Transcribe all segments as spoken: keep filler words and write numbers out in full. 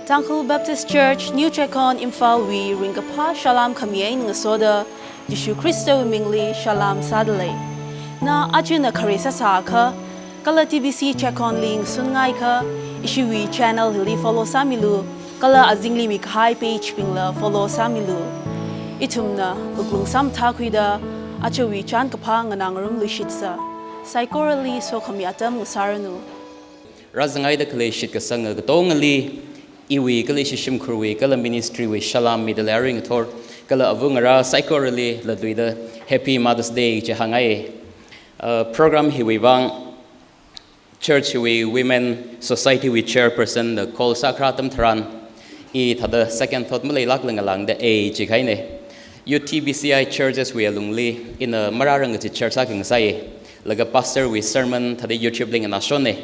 Tangkhul Baptist Church, New Checkon, Imphalwui ringkaphā salām khami eina ngasoda, Jishu Khristawui mingli salām sādalei. Na ajana khare sāsākha, kala T B C Checkonli ngasunngaiakha, ishiwui channel hili follow sāmilu, kala azingli mikahai page bingla follow sāmilu. Ithumna wuklung sāmathākhuida, ajawui chānkaphā nganāngarumluishitsa. Saikorali sokhami atam ngasāranu. Rāzangaida khalei shitkasanga katongali, iwui kala ishi shimkhurwui kala ministrywui salām midalei arui ngathor, kala ava ngarā saikorali latluida Happy Mother's Day chi hāngngai. Uh, program hiwui vang, church hiwui Women Society wui chairperson na call sākharā atam tharan, i thāda second thought maleilākla ngalāngda ei chikahaina. U T B C I churches wui alungli, ina marārang kachi church akha ngasāi. Laga pastor wui sermon thāda YouTube li nganāshonna.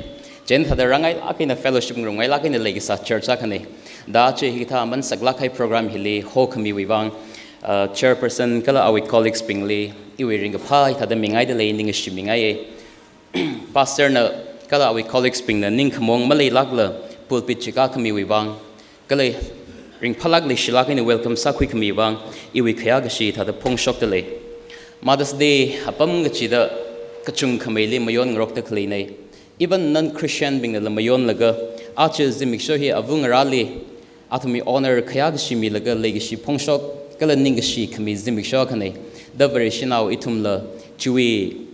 Chieina thāda rāngailāk eina fellowship ngarumngailāk eina leikasā church akhana. Da chi hikathā aman saklāk kahai program hili hokhamiwui vang, uh, chairperson kala awui colleagues bingli, iwui ringkaphā hithāda mingaidalei ningshimingaiya. Pastor na kala awui colleagues bingna ningkhamong maleilākla pulpit chika khamiwui vang, kala ringphālāk leishilāk eina welcome sākhui khamiwui vang, iwui khayākashi thāda phongshokdalei. Mother's Day apam kachida kachungkhameili mayon ngarokda khaleina. Even non-Christian bingnala mayonlaga, aja zimiksho hi ava ngarāli, athumwui honor khayākashi milaga leikashi phongshok, kala ningkashi khami zimiksho akhana. Da Vareshinao ithumla, chiwui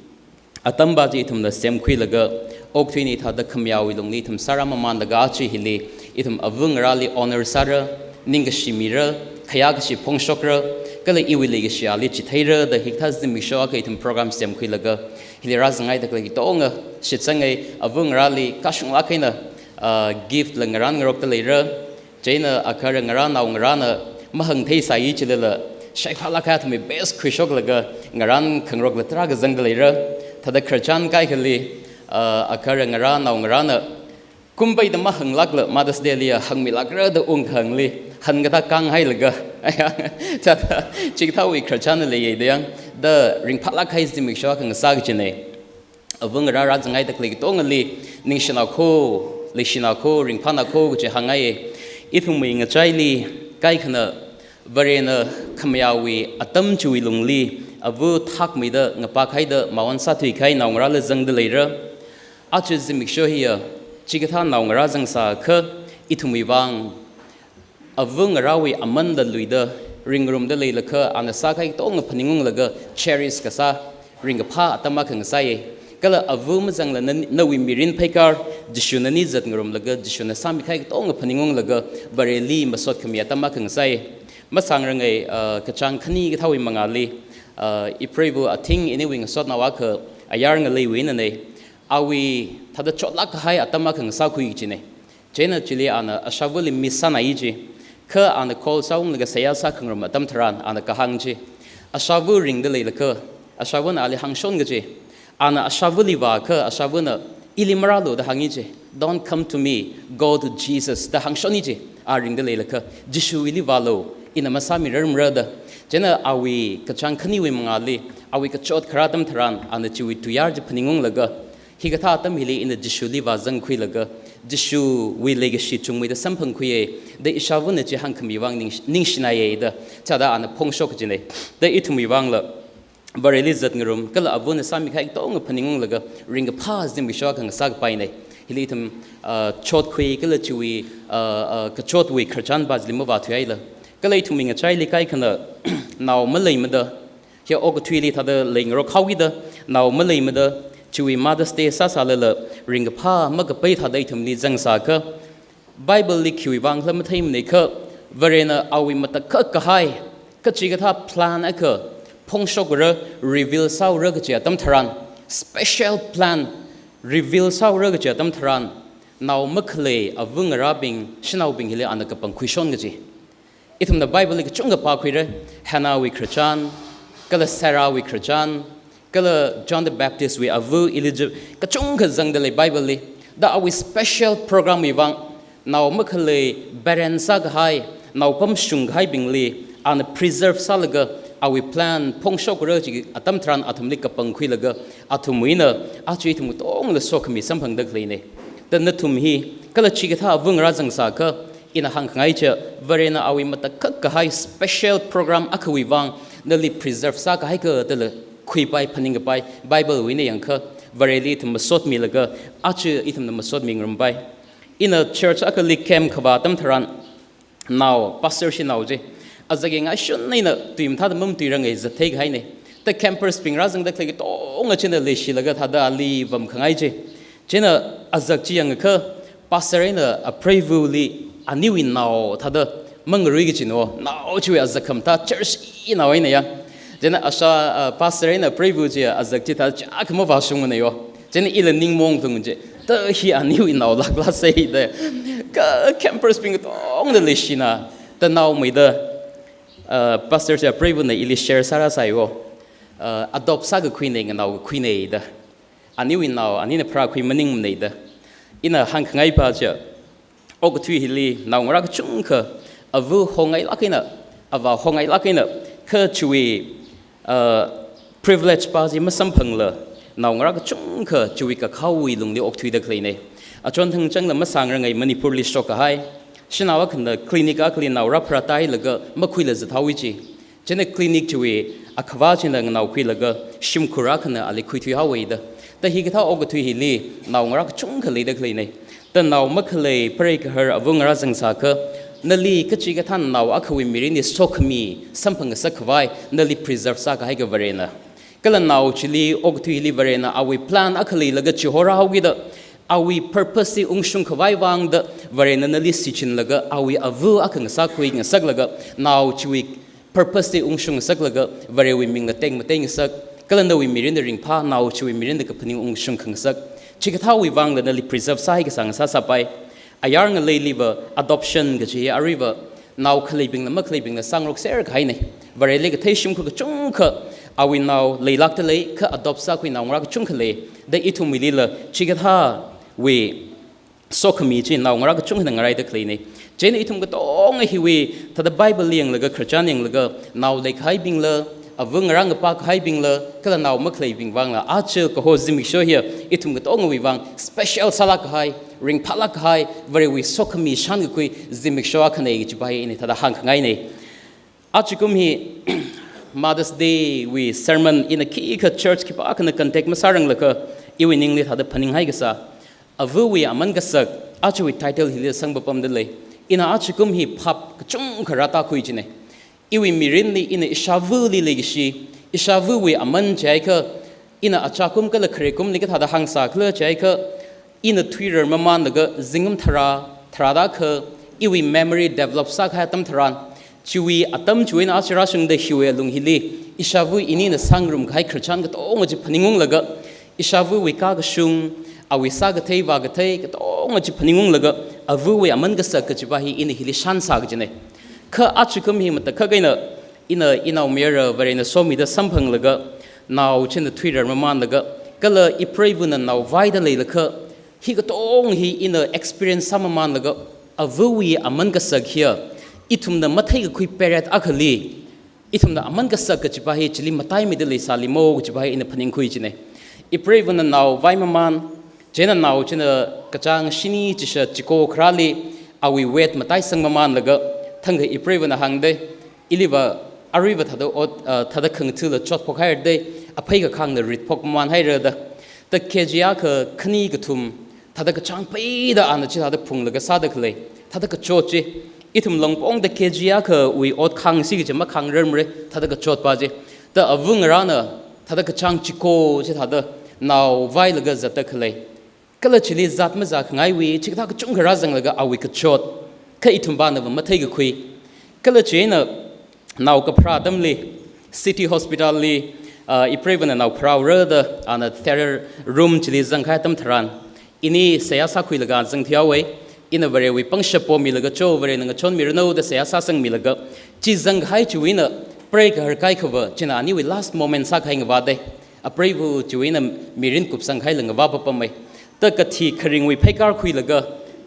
atam va chi ithumla semkhuilaga, okathuina thāda khamayāwui lungli ithum sārāmamanlaga aja hili, ithum ava ngarāli honor sāra, ningkashi mira, khayākashi phongshokra, kala iwui leikashi ali chitheira, da hikathā zimiksho akha ithum program semkhuilaga, hili rāzangaida khalei katonga shitsangai, ava ngarāli kashunglāk eina, ah, gift la ngarān ngarokda leira, chieina agahara ngarā naongarāna mahāngtheisai chilala, shaiphālāk kahai athumwui best khuishoklaga, ngarān khangarokla tarākha zangda leira, thāda khararchan kaikhali, ah, agahara ngarā naongarāna, kumpeida mahānglākla Mother's Day liya hāngmilākra da ungkahāngli, hāngkatā khanghailaga, thāda, chikathāwui khararchan leiya da yang, da ringphālāk kahai zimiksho akha ngasā kachina. Ava ngarā rāzangaida khalei katongali, ningshina kho, leishina kho, ringphāna kho kachi hāngngai. Ithumwui ngachaili, kaikhana, Varena khamayāwui atam chiwui lungli, ava thakmeida, ngapakhaida, mawan sāthuikahai naongarāla zangda leira. Aja zimiksho hiya, chikathā naongarā zangsākha, ithumwui vang, ava ngarāwui amanla luida, ringrumda leilakha, ana sākahai katonga phaningunglaga, cherish kasā, ringkaphā atam akha ngasāya. Kala ava mazangla na, nawui mirin pheikar, Jishuna ni zatngarumlaga, Jishuna sāmikahai katonga phaningunglaga, Vareli masot khami atam akha ngasāya. Masāngrangai, ah, kachāng khani kathāwui mangāli, ah, ipreiva athing iniwui ngasotnao akha ayar ngaleiwui einana. Awui thāda chotlāk kahai atam akha ngasākhui kachina. Chieina chili ana ashāvali miss sānai chi. Kha ana call sāunglaga seihā sākhangarum atam tharan ana kahāng chi. Ashāva ringda leilakha, ashāvana ali hāngshon kachi. Ana ashāvali vākha, ashāvana ili marālu da hāngi chi. "Don't come to me, go to Jesus," da hāngshoni chi. A ringda leilakha, Jishuwuili vālu, ina masāmirarmara da. Chieina awui kachāng khaniwui mangāli, awui kachot kharā atam tharan, ana chiwui tuiyār chi phaningunglaga, hikathā atam hili ina Jishuli vāzangkhuilaga, Jishuwui leikashi chungmeida samphangkhuiya, da ishāvana chi hāngkhami vang ningsh-, ningshinaiya da, chithāda ana phongshok kachina. Da ithumwui vangla, Vareli zatngarum, kala avana sāmikahai katonga phaningunglaga, ringkaphā zimiksho akha ngasākapaina. Hili ithum, ah, chotkhui kala chiwui, ah, ah, kachotwui khararchan va chili mavāthuihaila. Kala ithumwui ngachaili kaikhana, nao maleimada, hiya okathuili thāda leingarok haokida, nao maleimada, chiwui Mother's Day sāsālala, ringkaphā makapei thāda ithumli zangsākha, Bible li khiwui vangla matheimanei kha, Varena awui matakhak kahai, kachikathā plan akha, phongshokra, reveal sāura kachi atam tharan, special plan, reveal sāura kachi atam tharan, nao makhalei ava ngarābing, shanaobing hili ana kapangkhuishon kachi. Ithumna Bible li kachungkha pākhuira, Hannahwui khararchan, kala Sarahwui khararchan, kala John the Baptist wui ava Elijah, kachungkha zangda lei Bible li. Da awui special program wui vang, nao makhalei barren sākahai, nao pamshungkahaibingli, ana preserve sālaga, awui plan phongshokra chi atam tharan athumli kapangkhuilaga, athumwui eina, aja ithum katongla sokhami samphangda khaleina. Da nathum hi, kala chikathā ava ngarā zangsākha, Ina hāngkhangai chi, Varena awui matakhak kahai special program akhawui vang nali preserve sākahai kha dala khuipai phaningkapai Bible wui eina yangkha, Vareli ithum masotmilaga, aja ithumna masotmingarumpai. Ina church akhali camp khavā atam tharan, nao, pastor shinao chi, azak yangngai shun eina tui mathāda mamatuirangai zat theikahaina. Ta campers bing rāzangda khalei katonga china leishilaga thāda ali vamkhangai chi. China azak chi yangakha, pastor eina apreivali aniwui nao thāda mangarui kajina, nao chiwui azak khamathā church inao eina ya. China asha, ah, pastor eina apreiva chi azak chi thāda chakha mavāshungmana yo. China ila ningmaong thung chi, ta hi aniwui nao lāklāsei da. Kha campers bing katongda leishina, ta naomeida, ah, pastor chi apreivana ili share sārāsai yo. Ah, adopt sākakhuina, nganaokakhuina da. Aniwui nao, anina pharākhui maningmana da. Ina hāngkhangai pa chi, okathui hili naongarā kachungkha, ava hongailāk eina, avā hongailāk eina, kha chiwui, ah, privilege pa chi masamphangla, naongarā kachungkha chiwui kakhaowui lungli okthuida khaleina. Achon thangchangla masāngarāngai Manipurli shokkahai, shanao akhana clinic akhali nao rāpharātailaga makhuila zathaowa chi. China clinic chiwui akhavā china nganaokhuilaga shimkhur akhana ali khuithuihaowa da. Ta hikathā okathui hili naongarā kachungkha leida khaleina. Ta nao makhalei preiva kahar ava ngarā zangsākha, nali kachikathā nao akhawui mirinli sokhami samphangngasak khavai nali preserve sākahai kha Varena. Kala nao chili okathui hili Varena awui plan akha leilaga chihorāhaokida, awui purpose chi ungshung khavai vangda Varena nali shichinlaga, awui ava akha ngasākhui ngasaklaga, nao chiwui purpose chi ungshung ngasaklaga, Varewui mingla teng mateng ngasak, kala nawui mirinda ringphā, nao chiwui mirinda kaphaning ungshung khangasak. Chikathāwui vangla nali preserve sāhai kasā ngasāsāpai. Ayar ngaleiliva adoption kaji hi aruiva nao khaleibingla makhaleibingla sāngarokser kahaina. Vareli kathei shimkhur kachungkha awui nao leilākda lei, kha adopt sākhui naongarā kachungkha lei. Da ithumwuilila chikathāwui sokhami chi naongarā kachungkhana ngaraida khaleina. Chieina ithum katonga hiwui, thāda Bible yanglaga, khararchan yanglaga, nao leikahaibingla, ava ngarā ngapā kahaibingla, kala nao makhaleibing vangla, aja kaho zimiksho hiya ithum katongawui vang special sālāk kahai, ringphālāk kahai, Varewui sokhami shānkakhui zimiksho akhana kajipa hi ina thāda hāngkhangaina. Ajakum hi Mother's Day wui sermon ina khikha church khipākhana contact masāranglakha, iwui ningli thāda phaninghai kasā, Avawui Aman Kasak, ajawui title hili sangpapamda lei. Ina ajakum hi phap kachungkha rātākhui jina. Iwui mirinli ina ishāvali leikashi, ishāvawui aman jiakha, ina achakum kala kharekumli kathāda hāngsākhala jiakha, ina thuirar mamanlaga zingkum tharā, tharāda kha, iwui memory develop sākahai atam tharan, chiwui atam chiwui eina aja rāshungda hiwui alung hili, ishāva inina sāngarumkahai khararchan katonga chi phaningunglaga, ishāvawui kakashung, awui sākathei vākathei katonga chi phaningunglaga, avawui aman kasak kajipa hi ina hili shānsā kajina. Kha ajakum hi matakhak eina, ina inaomayara Varena somida samphanglaga, nao china thuirar mamanlaga, kala ipreivana nao vaida leilakha, hi katonga hi ina experience sāmamanlaga, avawui aman kasak hiya, ithumna matheikakhui period akhali, ithumna aman kasak kajipa hi chili mataimeida leisālimo kajipa hi ina phaningkhui jina. Ipreivana nao vaimaman, chieina nao china kachāng shini chishat chiko kharāli, awui weight mataisang mamanlaga, thangkha ipreivana hāngda, iliva aruiva thāda ot, ah, thāda khangathāla chotphokhairada, aphei kakhangna ritphok mamanhairada. Ta K G akha khani kathum, thāda kachāng peida ana chithāda phunglaga sāda khalei, thāda kachot chi, ithum longpongda K G akhawui ot khangsi kaji makhangrarmara, thāda kachotpa chi. Ta ava ngarāna, thāda kachāng chiko chithāda, nao vailaga zatda khalei. Kala chili zat mazākhangaiwui, chikathā kachungkha rāzanglaga awui kachot, kha ithumpanava matheikakhui. Kala chieina nao kapharā atamli, City Hospital li, ah, ipreivana nao pharāhaorada, ana theater room chili zangkahai atam tharan, ini seihā sākhuilaga zangthuihaowa, ina Varewui pangshap pomilaga cho, Varena ngachonmiranu da seihā sāsangmilaga, chi zangkahai chiwui eina preiva kahar kaikhava, china aniwui last moment sākahai ngavāda. Apreiva chiwui eina mirin kupsangkahaila ngavāpapama. Ta kathi kharingwui pheikar khuilaga,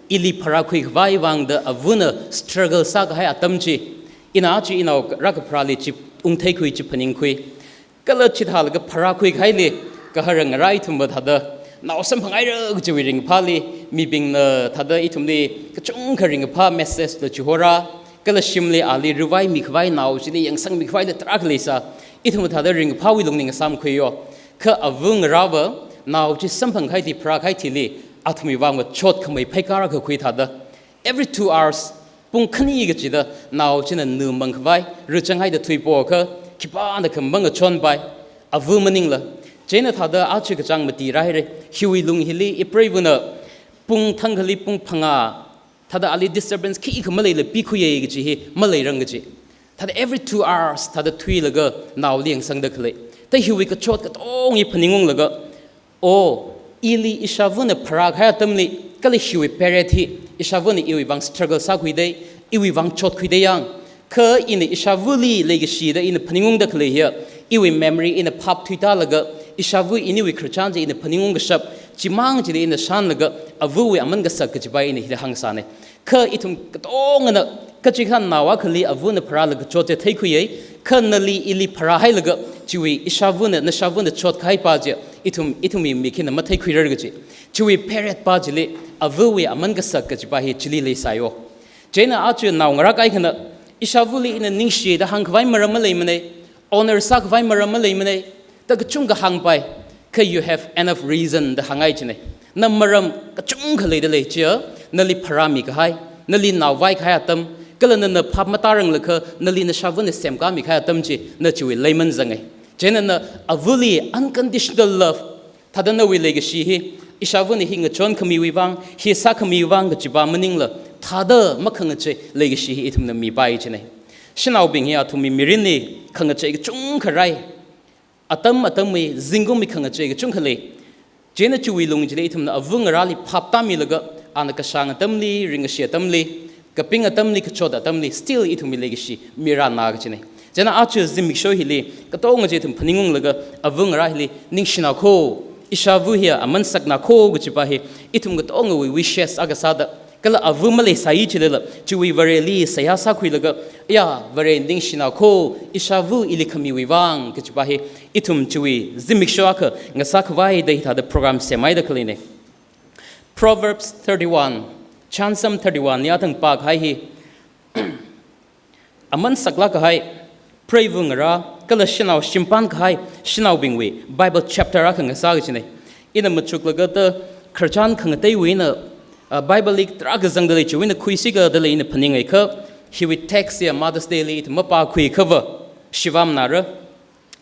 ili pharākhui khavai vangda avana struggle sākahai atam chi, ina aja inao rākapharāli chi ungtheikhui chi phaningkhui. Kala chithālaga pharākhui kahaili, kahara ngarā ithumva thāda, nao samphanghaira kajiwui ringphāli, Mibingna thāda ithumli kachungkha ringkaphā message la chihora, kala shimli ali revise mikhavai, nao chili yangsangmikhavaila tarākha leisa, ithum thāda ringkaphāwui lungli ngasāmkhuiyo. Kha ava ngarāva nao chi samphangkahai thi, pharākahai thili athumwui vangva chotkhamei pheikar akha khui thāda. Every two hours, pung khani kachida nao china nu mangkhavai, rachanghaida thuipokha, khipānakha mangachonpai, ava maningla. Chieina thāda aja kachāng mati rāhaira, hiwui lung hili ipreivana pung thangkhali pung phangā, thāda ali disturbance khikha maleila pikhuiya kaji hi maleirang kaji. Thāda every two hours thāda thuilaga naoli yangsangda khalei. Thāda hiwui kachot katonga hi phaningunglaga, o, ili ishāvana pharākahai atamli, kala hiwui period hi ishāvana iwui vang struggle sākhuidei, iwui vang chotkhuidei yang. Kha ina ishāvali leikashida ina phaningungda khalei hiya, iwui memory ina phap thuitālaga, ishāva iniwui khararchan chi ina phaningung kashap, chimang chili ina shānlaga, avawui aman kasak kajipa ina hida hāngsāna. Kha ithum katongana, kachikathā nao akhali avana pharālaga chot chi theikhuiya, kha nali ili pharāhailaga, chiwui ishāvana, nashāvana chotkahaipa chi, ithum, ithumwui mik hina matheikhuirar kaji. Chiwui period pa chili, avawui aman kasak kajipa hi chili leisāyo. Chieina aja naongarā kaikhana, ishāvali ina ningshida hāngkhavai maram maleimanei, honor sākhavai maram maleimanei, da kachungkha hāngpai, kha you have enough reason da hāngngai chine. Na maram kachungkha leida lei chiya, nali pharāmikahai, nali nao vaikahai atam, kala nana phap matāranglakha, nali nashāvana semkāmikahai atam chi, na chiwui leiman zangai. Chieina na avali unconditional love, thāda nawui leikashi hi, ishāvana hi ngachonkhamiwui vang, hi sākhamiwui vang kajipa maningla, thāda makhangachei leikashi hi ithumna mipai chine. Shanaobing hi athumwui mirinli khangachei kachungkha rāi. Atam atamwui, zingkumwui khangachei kachungkha lei. Chieina chiwui lung chili ithumna ava ngarāli phap tāmilaga, ana kashāng atamli, ringkashi atamli, kaping atamli, kachot atamli, still ithumwui leikashi mirana kachine. Chieina aja zimiksho hili, katonga chi ithum phaningunglaga, ava ngarā hili ningshina kho, ishāva hiya aman sakna kho kajipa hi, ithum katongawui wishes akha sāda, kala ava maleisai chilala, chiwui Vareli seihā sākhuilaga, ya, Vare ningshina kho, ishāva ili khamiwui vang kajipa hi, ithum chiwui zimiksho akha ngasākhavai da hithāda program semhaida khaleine. Proverbs thirty-one, Chānsam thirty-one li athang pākahai hi, aman saklākkahai, preiva ngarā, kala shanao shimpānkahai, shanaobingwui Bible chapter akha ngasā kachine. Ina machuklaga ta khararchan khangateiwui eina, ah, Bible li tarākha zangda lei chiwui eina khuisika da lei ina phaningai kha, hiwui text ya Mother's Day li ithum mapākhuikhava, shivam nara.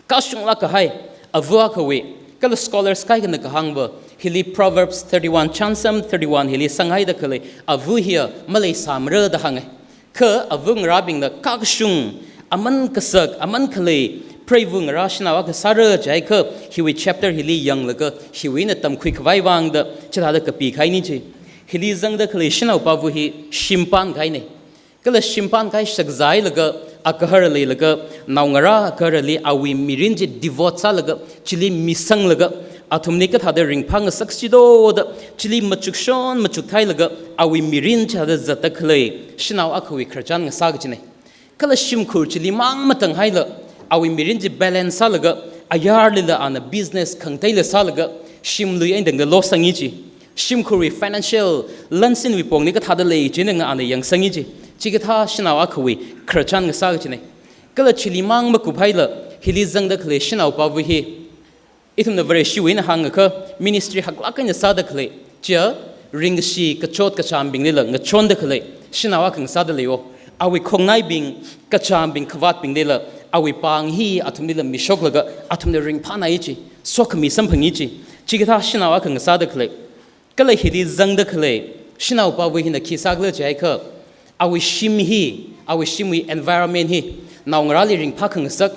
Kashunglākkahai, ava akhawui, kala scholars kaikhana kahāngva, hili Proverbs thirty-one, Chānsam thirty-one hili sanghaida khalei, ava hiya maleisāmara da hāngai. Kha ava ngarābingna kakashung, aman kasak, aman khalei, preiva ngarā shanao akha sāra jiakha, hiwui chapter hili yanglaga, hiwui eina tamkhuikhavai vangda, chithāda kapikahaine chi. Hili zangda khalei shanaopava hi shimpānkahaine. Kala shimpānkahai shakzāhailaga, agahara leilaga, naongarā agaharali awui mirin chi devote sālaga, chili misanglaga, athumli kathāda ringphā ngasaksido da, chili machukshon machukthailaga, awui mirin chithāda zatda khalei, shanao akhawui khararchan ngasā kachine. Kala shimkhur chili mang matanghaila, awui mirin chi balance sālaga, ayarlila ana business khangateila sālaga, shimlui eina tangda losangi chi. Shimkhurwui financial lansinwui pongli kathāda lei chieina ana yangsangi chi. Chikathā shanao akhawui khararchan ngasā kachine. Kala chili mang makuphaila, hili zangda khalei shanaopava hi, ithumna Vareshiwui eina hāngakha, ministry haklāk eina sāda khalei, chiya ringkashi kachot kachāmbinglila ngachonda khalei, shanao akha ngasāda leiyo. Awui khongnaibing, kachāmbing khavātbinglila, awui pāng hi athumlila mishoklaga, athumna ringphānai chi, sokhami samphangi chi, chikathā shanao akha ngasāda khalei. Kala hili zangda khalei, shanaopava hina khi sākhala jiakha, awui shim hi, awui shimwui environment hi, naongarāli ringphā khangasak,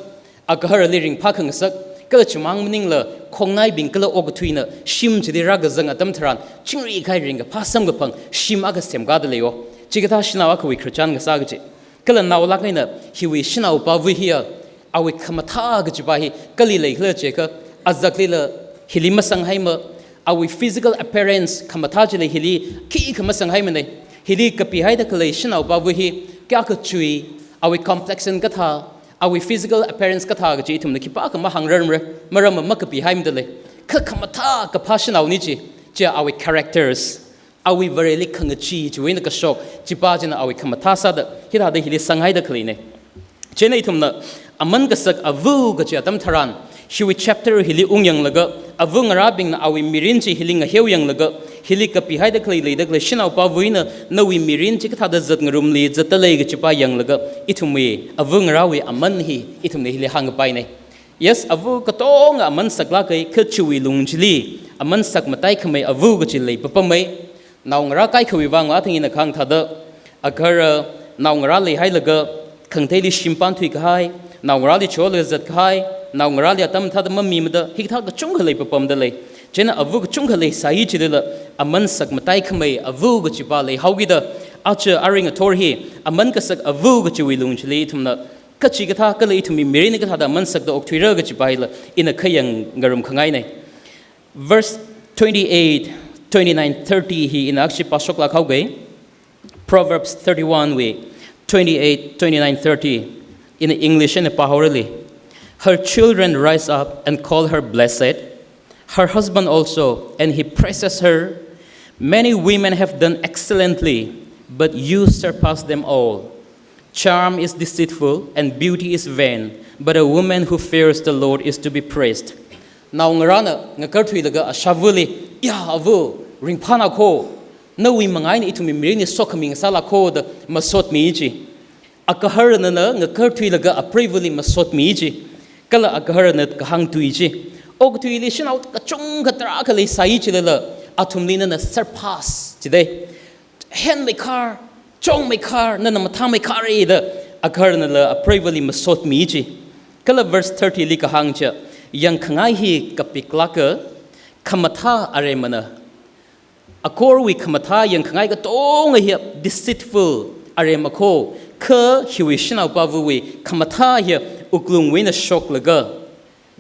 agaharali ringphā khangasak, kala chimang maningla, khongnaibing kala okathuina, shim chili rākazang atam tharan, chingri kahai ringkaphā samkaphang, shim akha semkāda leiyo. Chikathā shanao akhawui khararchan ngasā kachi. Kala naolāk eina hiwui shanaopava hiya, awui khamathā kajipa hi kali leikhala jiakha, azaklila hili masanghaima, awui physical appearance khamathā chili hili khikha masanghaimane. Hili kapihaida khalei shanaopava hi kayākha chui, awui complexion kathā, awui physical appearance kathā kaji ithumna khipākha mahāngrarmara, maramva makapihaimada lei. Kha khamathā kaphā shanaone chi, chiya awui characters, awui Vareli khangachee chiwui eina kashok, chipā china awui khamathā sāda, hithāda hili sanghaida khaleina. Chieina ithumna aman kasak ava kachi atam tharan, hiwui chapter hili ungyanglaga, ava ngarābingna awui mirin chi hili ngaheo yanglaga, hili kapihaida khalei leida khalei shanaopāwui eina nawui mirin chi kathāda zatngarumli zatdalei kachipā yanglaga, ithumwui ava ngarāwui aman hi ithumna hili hāngkapaina. Yes, ava katonga aman saklāka, kha chiwui lung chili aman sak mataikhamei ava kachi lei papamei. Naongarā kaikhawui vang athang ina kahāng thāda, agahara naongarā leihailaga khangateili shimpān thuikahai, naongarāli cholaga zatkahai, naongarāli atam thāda mamimada, hikathā kachungkha lei papamda lei. Chieina ava kachungkha leisai chilila, aman sak mataikhamei ava kachipā leihaokida, aja arui ngathor hi aman kasak ava kachiwui lung chili ithumna kachikathā kala ithumwui mirin kathāda aman sakda okthuira kachipā hila ina khayang ngarum khangaina. Verse twenty-eight, twenty-nine, thirty hi ina akhashi pāshoklāk haoga. Proverbs thirty-one wui twenty-eight, twenty-nine, thirty. In English eina pāhaorali. "Her children rise up and call her blessed, her husband also, and he praises her. Many women have done excellently, but you surpass them all. Charm is deceitful and beauty is vain, but a woman who fears the Lord is to be praised." Naongarāna ngakarthuilaga ashāvali, "Ya, ava, ringphāna kho, nawui manga eina ithumwui mirin hi sokhami ngasāla kho," da masotmi ji. Agaharana ngakarthuilaga apreivali masotmi ji. Kala agaharana kahāng tui ji. Okathuili shanao kachungkha tarākha leisai chilala, athumli nana surpass jida. Henmeikhar, chongmeikhar, nana mathāmeikhar da agaharanala apreivali masotmi ji. Kala verse thirty li kahāng chi, yangkhangai hi kapiklāka, khamathā aremana. Akorwui khamathā yangkhangai katonga hi deceitful, arema kho, kha hiwui shanaopāvawui khamathā hi wuklungwui eina shoklaga,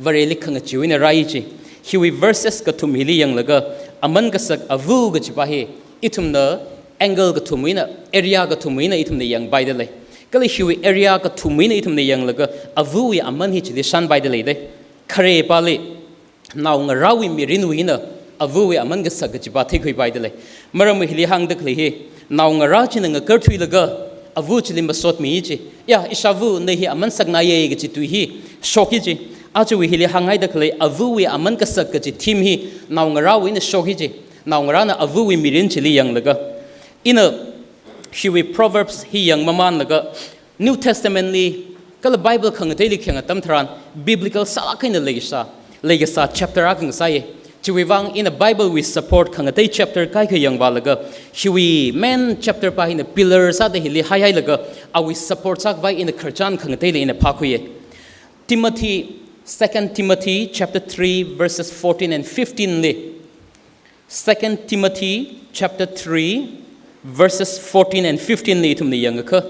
Vareli khangacheewui eina rai ji. Hiwui verses kathum hili yanglaga, aman kasak ava kachipā hi, ithumna angle kathumwui eina, area kathumwui eina ithumna yangpaida lei. Kala hiwui area kathumwui eina ithumna yanglaga, avawui aman hi chili shānpaida leida. Kharepāli, naongarāwui mirinwui eina avawui aman kasak kachipā theikhuipaida lei. Maram hili hāngda khalei hi, naongarā china ngakarthuilaga ava chili masotmi ji. "Ya, ishāva, na hi aman saknaiya," kachi tui hi shokki ji. Ajawui hili hānghaida khalei avawui aman kasak kachi theme hi naongarāwui eina shokki ji. Naongarāna avawui mirin chili yanglaga. Ina hiwui Proverbs hi yangmamanlaga, New Testament li, kala Bible khangateili khayang atam tharan, biblical sālāk eina leikasā, leikasā chapter akha ngasāya. Chiwui vang ina Bible wui support khangatei chapter kaikha yangvālaga, hiwui main chapter pā hina pillar sāda hili haihailaga, awui support sākhavai ina khararchan khangateili ina phākhuiya. Timothy, Second Timothy chapter three, verses fourteen and fifteen li. Second Timothy chapter three, verses fourteen and fifteen li ithumna yangakha.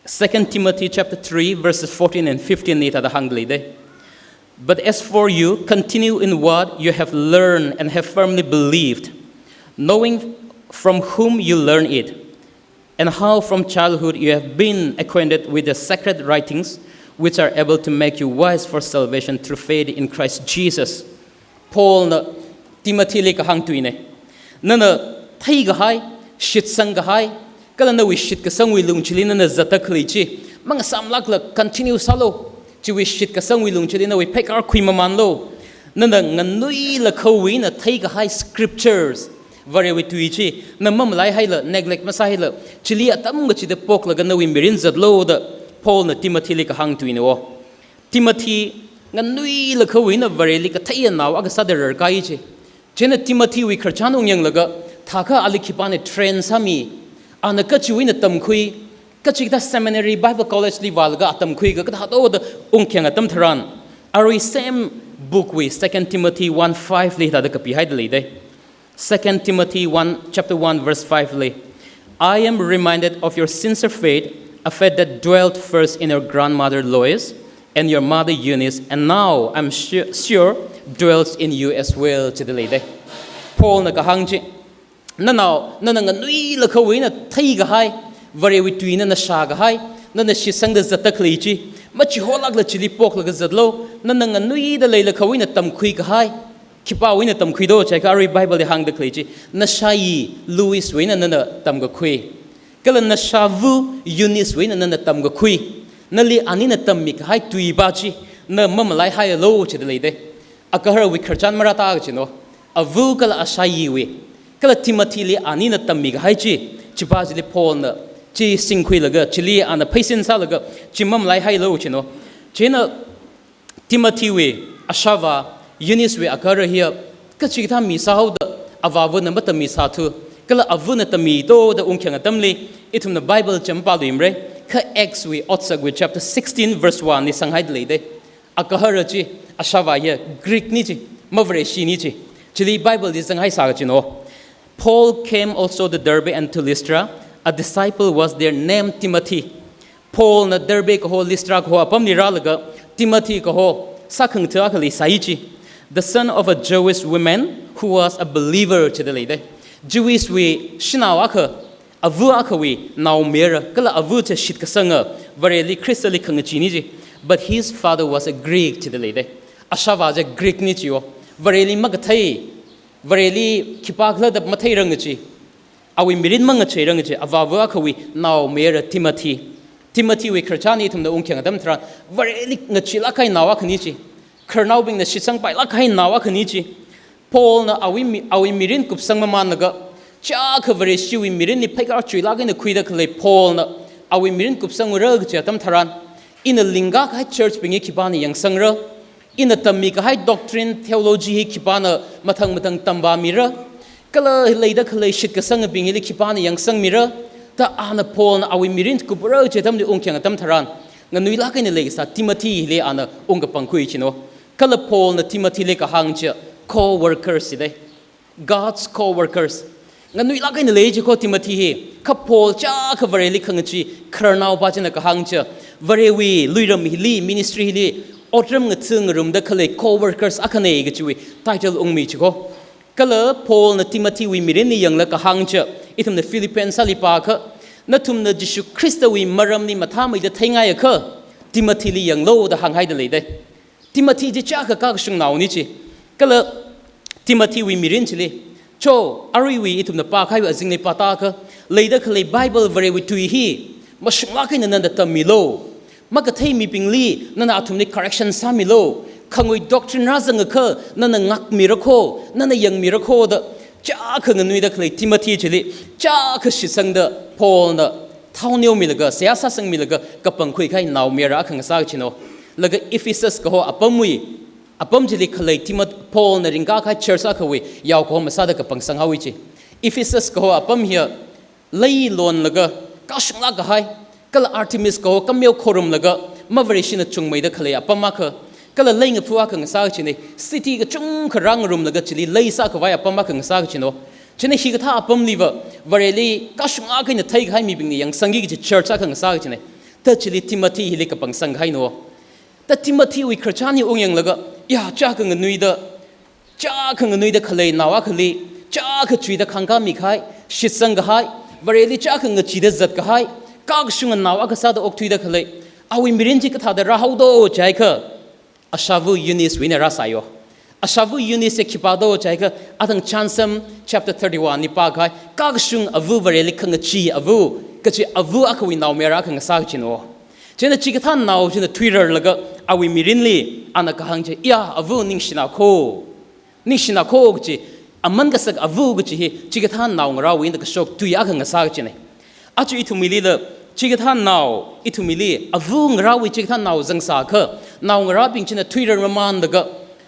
Second Timothy chapter three, verses fourteen and fifteen li hithāda hāngda leida. "But as for you, continue in what you have learned and have firmly believed, knowing from whom you learned it, and how from childhood you have been acquainted with the sacred writings, which are able to make you wise for salvation through faith in Christ Jesus." Paulna Timothyli kahāng tuina. Nana theikahai, shitsangkahai, kala nawui shitkasangwui lung chili nana zatda khalei chi mangasamlākla continue sālu. Chiwui shitkasangwui lung chili nawui pheikar khuimamanlu. Nana nganuilakhawui eina theikahai scriptures, Varewui tui chi, na mamalaihaila, neglect masāhaila, chili atam kachida poklaga nawui mirin zatlu da Paulna Timothyli kahāng tuina wo. Timothy nganuilakhawui eina Vareli katheiya nao akha sāda rarkai ji. Chieina Timothy wui khararchan ungyanglaga, thākha ali khipāna train sāmi, ana kachiwui eina tamkhui, kachikathā seminary, Bible college li vālaga atamkhuiga kathāda da ungkhayang atam tharan, arui same book wui Second Timothy one five li hithāda kapihaida leida. Second Timothy one, chapter one, verse five li, "I am reminded of your sincere faith, a faith that dwelt first in your grandmother Lois and your mother Eunice, and now I'm su-, sure dwells in you as well," jida leida. Paulna kahāng chi, nanao, nana nganuilakhawui eina theikahai, Varewui tui nana shākahai, nana shitsangda zatda khalei chi, machiholākla chili poklaga zatlu, nana nganuida leilakhawui eina tamkhuikahai, Khipāwui eina tamkhuido jiakha arui Bible li hāngda khalei chi, nashāyi Lois wui eina nana tamkakhui, kala nashāva Eunice wui eina nana tamkakhui. Nali anina tammikahai tui pa chi na mamalaihaialu jida leida. Agaharawui khararchan marāta kachina. Ava kala ashāyiwui, kala Timothy li anina tammikahai chi, chi pa chili Paul na chi singkhuilaga, chili ana pheisin sālaga, chi mamalaihaialu jina. Chieina Timothy wui ashāvā Eunice wui agahara hiya kachikathā mi sāhaoda, avāvana matammisāthu, kala avana tammido da ungkhayang atamli, ithumna Bible chi mapāluimara, kha Acts wui Otsakwui chapter sixteen verse one li sanghaida leida. Agahara chi, ashāvā hiya Greek na chi, ma Vareshi na chi. Chili Bible li zanghaisā kachina. Paul came also to Derbe and to Lystra. A disciple was there named Timothy. Paul na Derbe kaho Lystra kaho apamli rālaga Timothy kaho sākhangatha akha leisai chi. The son of a Jewish woman who was a believer jida leida. Jewish wui shanao akha, ava akhawui naomayara, kala ava chi shitkasanga, Vareli Khristali khangachee na chi. But his father was a Greek jida leida. Ashāvā chi Greek na chi yo. Vareli makathei, Vareli khipākhala da matheiranga chi, awui mirin mangacheiranga chi, avāva akhawui naomayara Timothy. Timothy wui khararchan ithumna ungkhayang atam tharan, Vareli ngacheelāk kahai nao akha na chi, khararnaobingna shitsangpailāk kahai nao akha na chi. Paul na awui mi-, awui mirin kupsang mamanlaga, chiyākha Vareshiwui mirinli pheikar chuilāk eina khuida khalei Paul na awui mirin kupsangura kachi atam tharan, ina lingkā kahai church bing hi khipāna yangsangra, ina tammikahai doctrine, theology hi khipāna mathang mathang tamvāmira, kala leida khalei shitkasangabing hili khipāna yangsanmira, da ana Paul na awui mirin kupra kachi atamli ungkhayang atam tharan, nganuilāk eina leikasā Timothy hili ana ungkapangkhui kachina. Kala Paul na Timothy li kahāng chi co-workers jida. God's co-workers. Nganuilāk eina lei chi ko Timothy hi. Kha Paul chiyākha Vareli khangachee khararnao pa china kahāng chi, Varewui luiram hili, ministry hili otram ngatha ngarumda khalei co-workers akhana kachiwui title ungmi chi ko. Kala Paul na Timothy wui mirinli yanglaga kahāng chi, ithumna Philippians ali pākha, nathumna Jishu Khristawui maramli mathāmeida theingai akha, Timothy li yanglu da hānghaida leida. Timothy chi chiyākha kakashung nao na chi. Kala Timothy wui mirin chili, cho, aruiwui ithumna pākahaiwui azingli pāta akha, leida khalei Bible Varewui tui hi mashunglāk eina nana tammilu. Makathei mibingli nana athumli correction sāmilu. Khangui doctrine rāzang akha nana ngākmira ko, nana yangmira ko da, chiyākha nganuida khalei Timothy chili chiyākha shitsangda Paul na thao neomilaga, seihā sāsangmilaga kapangkhui kahai naomayara akha ngasā kachina. Laga Ephesus kaho apamwui, apam chili khalei Timot-, Paul na ringkā kahai church akhawui yao kaho masāda kapangsang haowa chi. Ephesus kaho apam hiya lei lonlaga, kashunglāk kahai, kala Artemis kaho kameo khorumlaga, ma Vareshina chungmeida khalei apam akha, kala leingaphā akha ngasā kachina, city kachungkha rāngarumlaga chili lei sākhavai apam akha ngasā kachina. Chieina hikathā apamliva, Vareli kashunglāk eina theikahai mibingna yangsangki kachi church akha ngasā kachina. Da chili Timothy hili kapangsang kahaina. Da Timothy wui khararchan hi ungyanglaga, ya, chiyākha nganuida, chiyākha nganuida khalei nao akhali, chiyākha chuida khāngkāmi kahai, shitsang kahai, Vareli chiyākha ngacheeda zat kahai, kakashunga nao akha sāda okthuida khalei, awui mirin chi kathāda rāhaodo jiakha, ashāva Eunice wui eina rāsāya. Ashāva Eunice chi khipādo jiakha, athang Chānsam chapter thirty-one li pākahai, kakashung ava Vareli khangachee ava, kachi ava akhawui naomayara akha ngasā kachina. Chieina chikathā nao china thuirarlaga awui mirinli ana kahāng chi, ya, ava ningshina ko. Ningshina ko kachi, aman kasak ava kachi hi, chikathā naongarāwui eina kashok tui akha ngasā kachina. Aja ithumwuilila, chikathā nao, ithumwuili, ava ngarāwui chikathā nao zangsā akha, naongarābing china thuirar mamanlaga,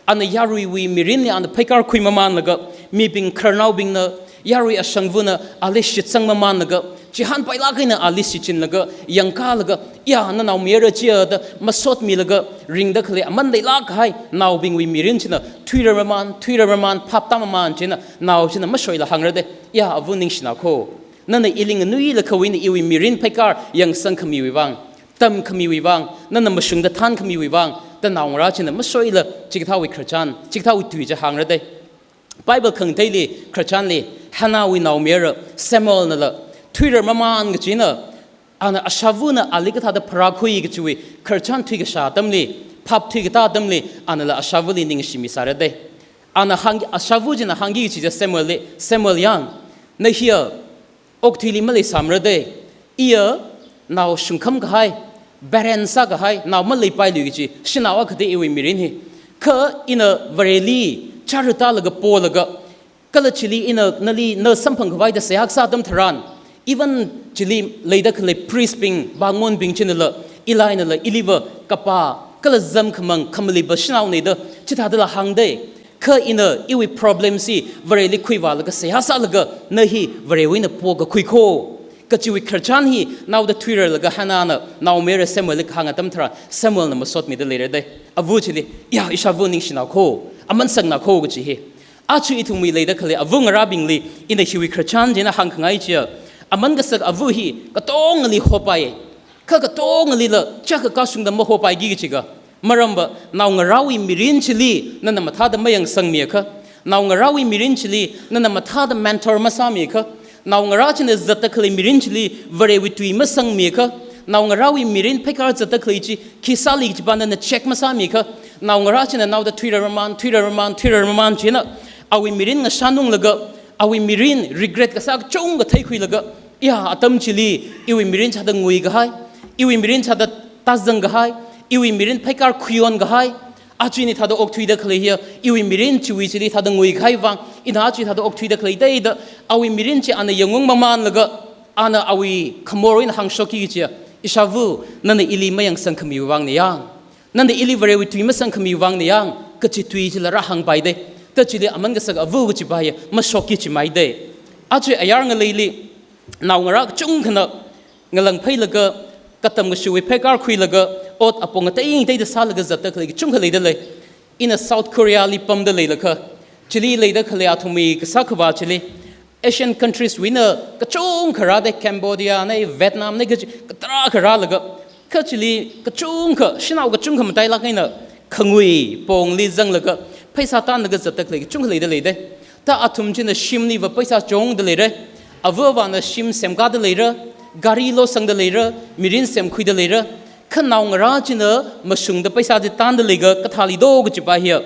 ana yaruiwui mirinli ana pheikar khui mamanlaga, mibing khararnaobingna, yarui ashangvana, ali shitsang mamanlaga, chihānpailāk eina ali shichinlaga, yangkālaga, ya, na naomayara chiya da masotmilaga, ringda khalei aman leilāk kahai, naobingwui mirin china, thuirar maman, thuirar maman, phapta maman china, nao china mashoila hāngra da, ya, ava ningshina ko. Nana ili nganuilakhawui eina iwui mirin pheikar yangsang khamiwui vang, tam khamiwui vang, nana mashungda than khamiwui vang, da naongarā china mashoila chikathāwui khararchan, chikathāwui tui chi hāngra da. Bible khangateili, khararchanli, Hannahwui naomayara Samuel nala, thuirar maman kachina, ana ashāvana ali kathāda pharākhui kachiwui khararchan thuikashā atamli, phap thuikatā atamli, anala ashāvali ningshimi sāra da. Ana hāng, ishāva china hāngki kachi chi Samuelli, Samuel yang, na hiya okathuili maleisāmara de, iya nao shungkham kahai, barren sākahai, nao maleipailui kachi shanao akhada iwui mirin hi. Kha ina Vareli chara tālaga polaga, kala chili ina nali na samphang khavai da seihā kasā atam tharan, even chili leida khalei priest bing, bāngonbing chinala, Eli nala, iliva kapā, kala zam khamang, khamaliva shanaona da, chithādala hāng de. Kha ina iwui problem chi Vareli khuivālaga seihā sālaga, na hi Varewui eina pokakhui kho kachiwui khararchan hi naoda thuirarlaga Hannahna naomayara Samuelli kahāng atam tharan, Samuelna masotmida leira de. Ava chili, ya, ishāva ningshina kho, aman sakna kho kachi hi. Aja ithumwui leida khalei ava ngarābingli ina hiwui khararchan china hāngkhangai chiya, aman kasak ava hi katongali hopai. Kha katongalila chaka kashungda mahopaiki kachi kha. Maramva, naongarāwui mirin chili nana mathāda mayangsangmiakha, naongarāwui mirin chili nana mathāda mentor masāmiakha, naongarā china zatda khalei mirin chili Varewui tui masangmiakha, naongarāwui mirin pheikar zatda khalei chi khi sāli kachi pa nana check masāmiakha, naongarā china naoda thuirarmamān, thuirarmamān, thuirarmamān china awui mirin ngashanunglaga, awui mirin regret kasā kachungkha theikhuilaga, ya, atam chili iwui mirin chāda nguikahai, iwui mirin chāda tāzang kahai, iwui mirin pheikar khuion kahai, aja ini thāda okthuida khalei hiya, iwui mirin chiwui chili thāda nguikahai vang, ina aja thāda okthuida khalei da da, awui mirin chi ana yangung mamānlaga, ana awui khamorwui eina hāngshokki kachiya, ishāva, nana ili mayangsang khamiwui vangna yang, nana ili Varewui tui masang khamiwui vangna yang, kachi tui chila rāhāngpai de. Ta chili aman kasak ava kachi pa hiya mashokki kachi mai de. Aja ayar ngaleili naongarā kachungkhana ngalāng phailaga, katam kashuwui pheikar khuilaga, ot apong ngateingateida sālaga zatda khalei kachungkha leida lei. Ina South Korea li pamda leilakha, chili leida khalei athumwui kasā khavā chili, Asian countries wui eina kachungkha rāda, Cambodia na, Vietnam na, kachi katarākha rālaga, kha chili kachungkha, shanao kachungkha matailāk eina khangui pongli zanglaga, pheisā tanlaga zatda khalei kachungkha leida lei de. Ta athum china shimliva pheisā chungda leira. Ava avāna shim semkāda leira, gari losangda leira, mirin semkhuida leira. Kha naongarā china mashungda pheisā chi tanda leiakha kathāli do kachi pa hiya,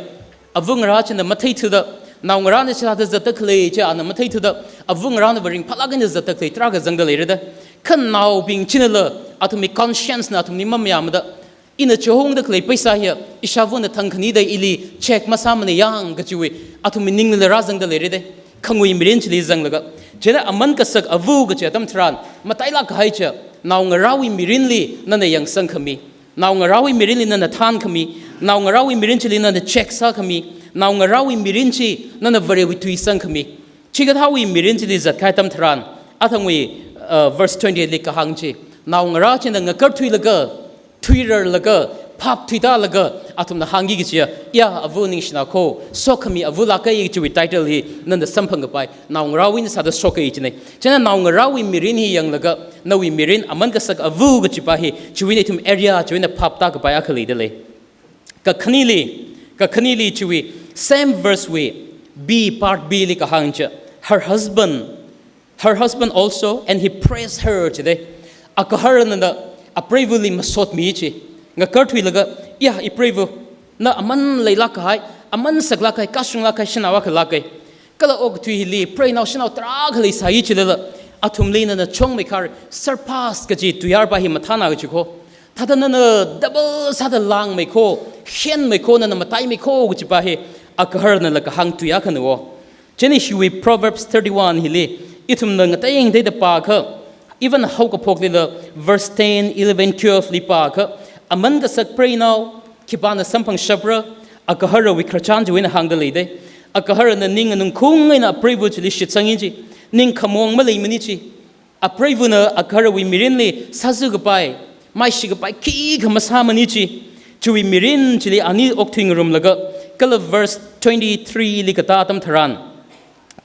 ava ngarā china matheithuda, naongarāna chithāda zatda khalei chi ana matheithuda, ava ngarānava ringphālāk eina zatda khalei tarākha zangda leira da. Kha naobing chinala, athumwui conscience na athumli mamayāmada, ina chihongda khalei pheisā hiya ishāvana thangkhani da ili check masāmana yang kachiwui athumwui ninglila rāzangda leira de. Khangui mirin chili zanglaga. Chieina aman kasak ava kachi atam tharan, matailāk kahai chiya, naongarāwui mirinli nana yangsang khami, naongarāwui mirinli nana thān khami, naongarāwui mirin chili nana check sā khami, naongarāwui mirin chi nana Varewui tui sang khami. Chikathāwui mirin chili zatkahai atam tharan, athangwui, uh, verse twenty-eight li kahāng chi, naongarā china ngakarthuilaga, thuirarlaga, phap thuitālaga, athumna hāngki kachiya, ya, ava ningshina kho, sokhami ava lāka kachiwui title hi nana samphang kapai, naongarāwui eina sāda shoka kachina. Chieina naongarāwui mirin hi yanglaga, nawui mirin aman kasak ava kachi pa hi, chiwui eina ithum area, chiwui eina phap tā kapai akha leida lei. Kakhaneli, kakhaneli chiwui, same verse wui, B, part B li kahāng chi, her husband, her husband also, and he praised her chi de. Agaharnala apreivali masotmi chi. Ngakarthuilaga, ya, ipreiva, na aman leilāk kahai, aman saklāk kahai, kashunglāk kahai shanao akha lāka. Kala okathui hili, preinao shanao tarākha leisai chilala, athumli nana chungmeikhare, surpass kachi tuiyār pa hi mathāna kachi kho. Thāda nana double sāda langmei kho, henmei kho, nana mataimei kho kachi pa hi, agaharnala kahāng tui akhana wo. Chieina hiwui Proverbs thirty-one hili, ithumna ngateingateida pākha, even haokaphoklila verse ten, eleven, twelve li pākha, aman kasak preinao, khipāna samphangshapra, agaharawui khararchan chiwui eina hāngda lei de. Agaharana ning nganungkhung eina apreiva chili shitsangi chi, ning khamong maleimani chi. Apreivana agaharawui mirinli sāzā kapai, maishi kapai khikha masāmani chi. Chiwui mirin chili ani okthui ngarumlaga, kala verse twenty-three li katā atam tharan,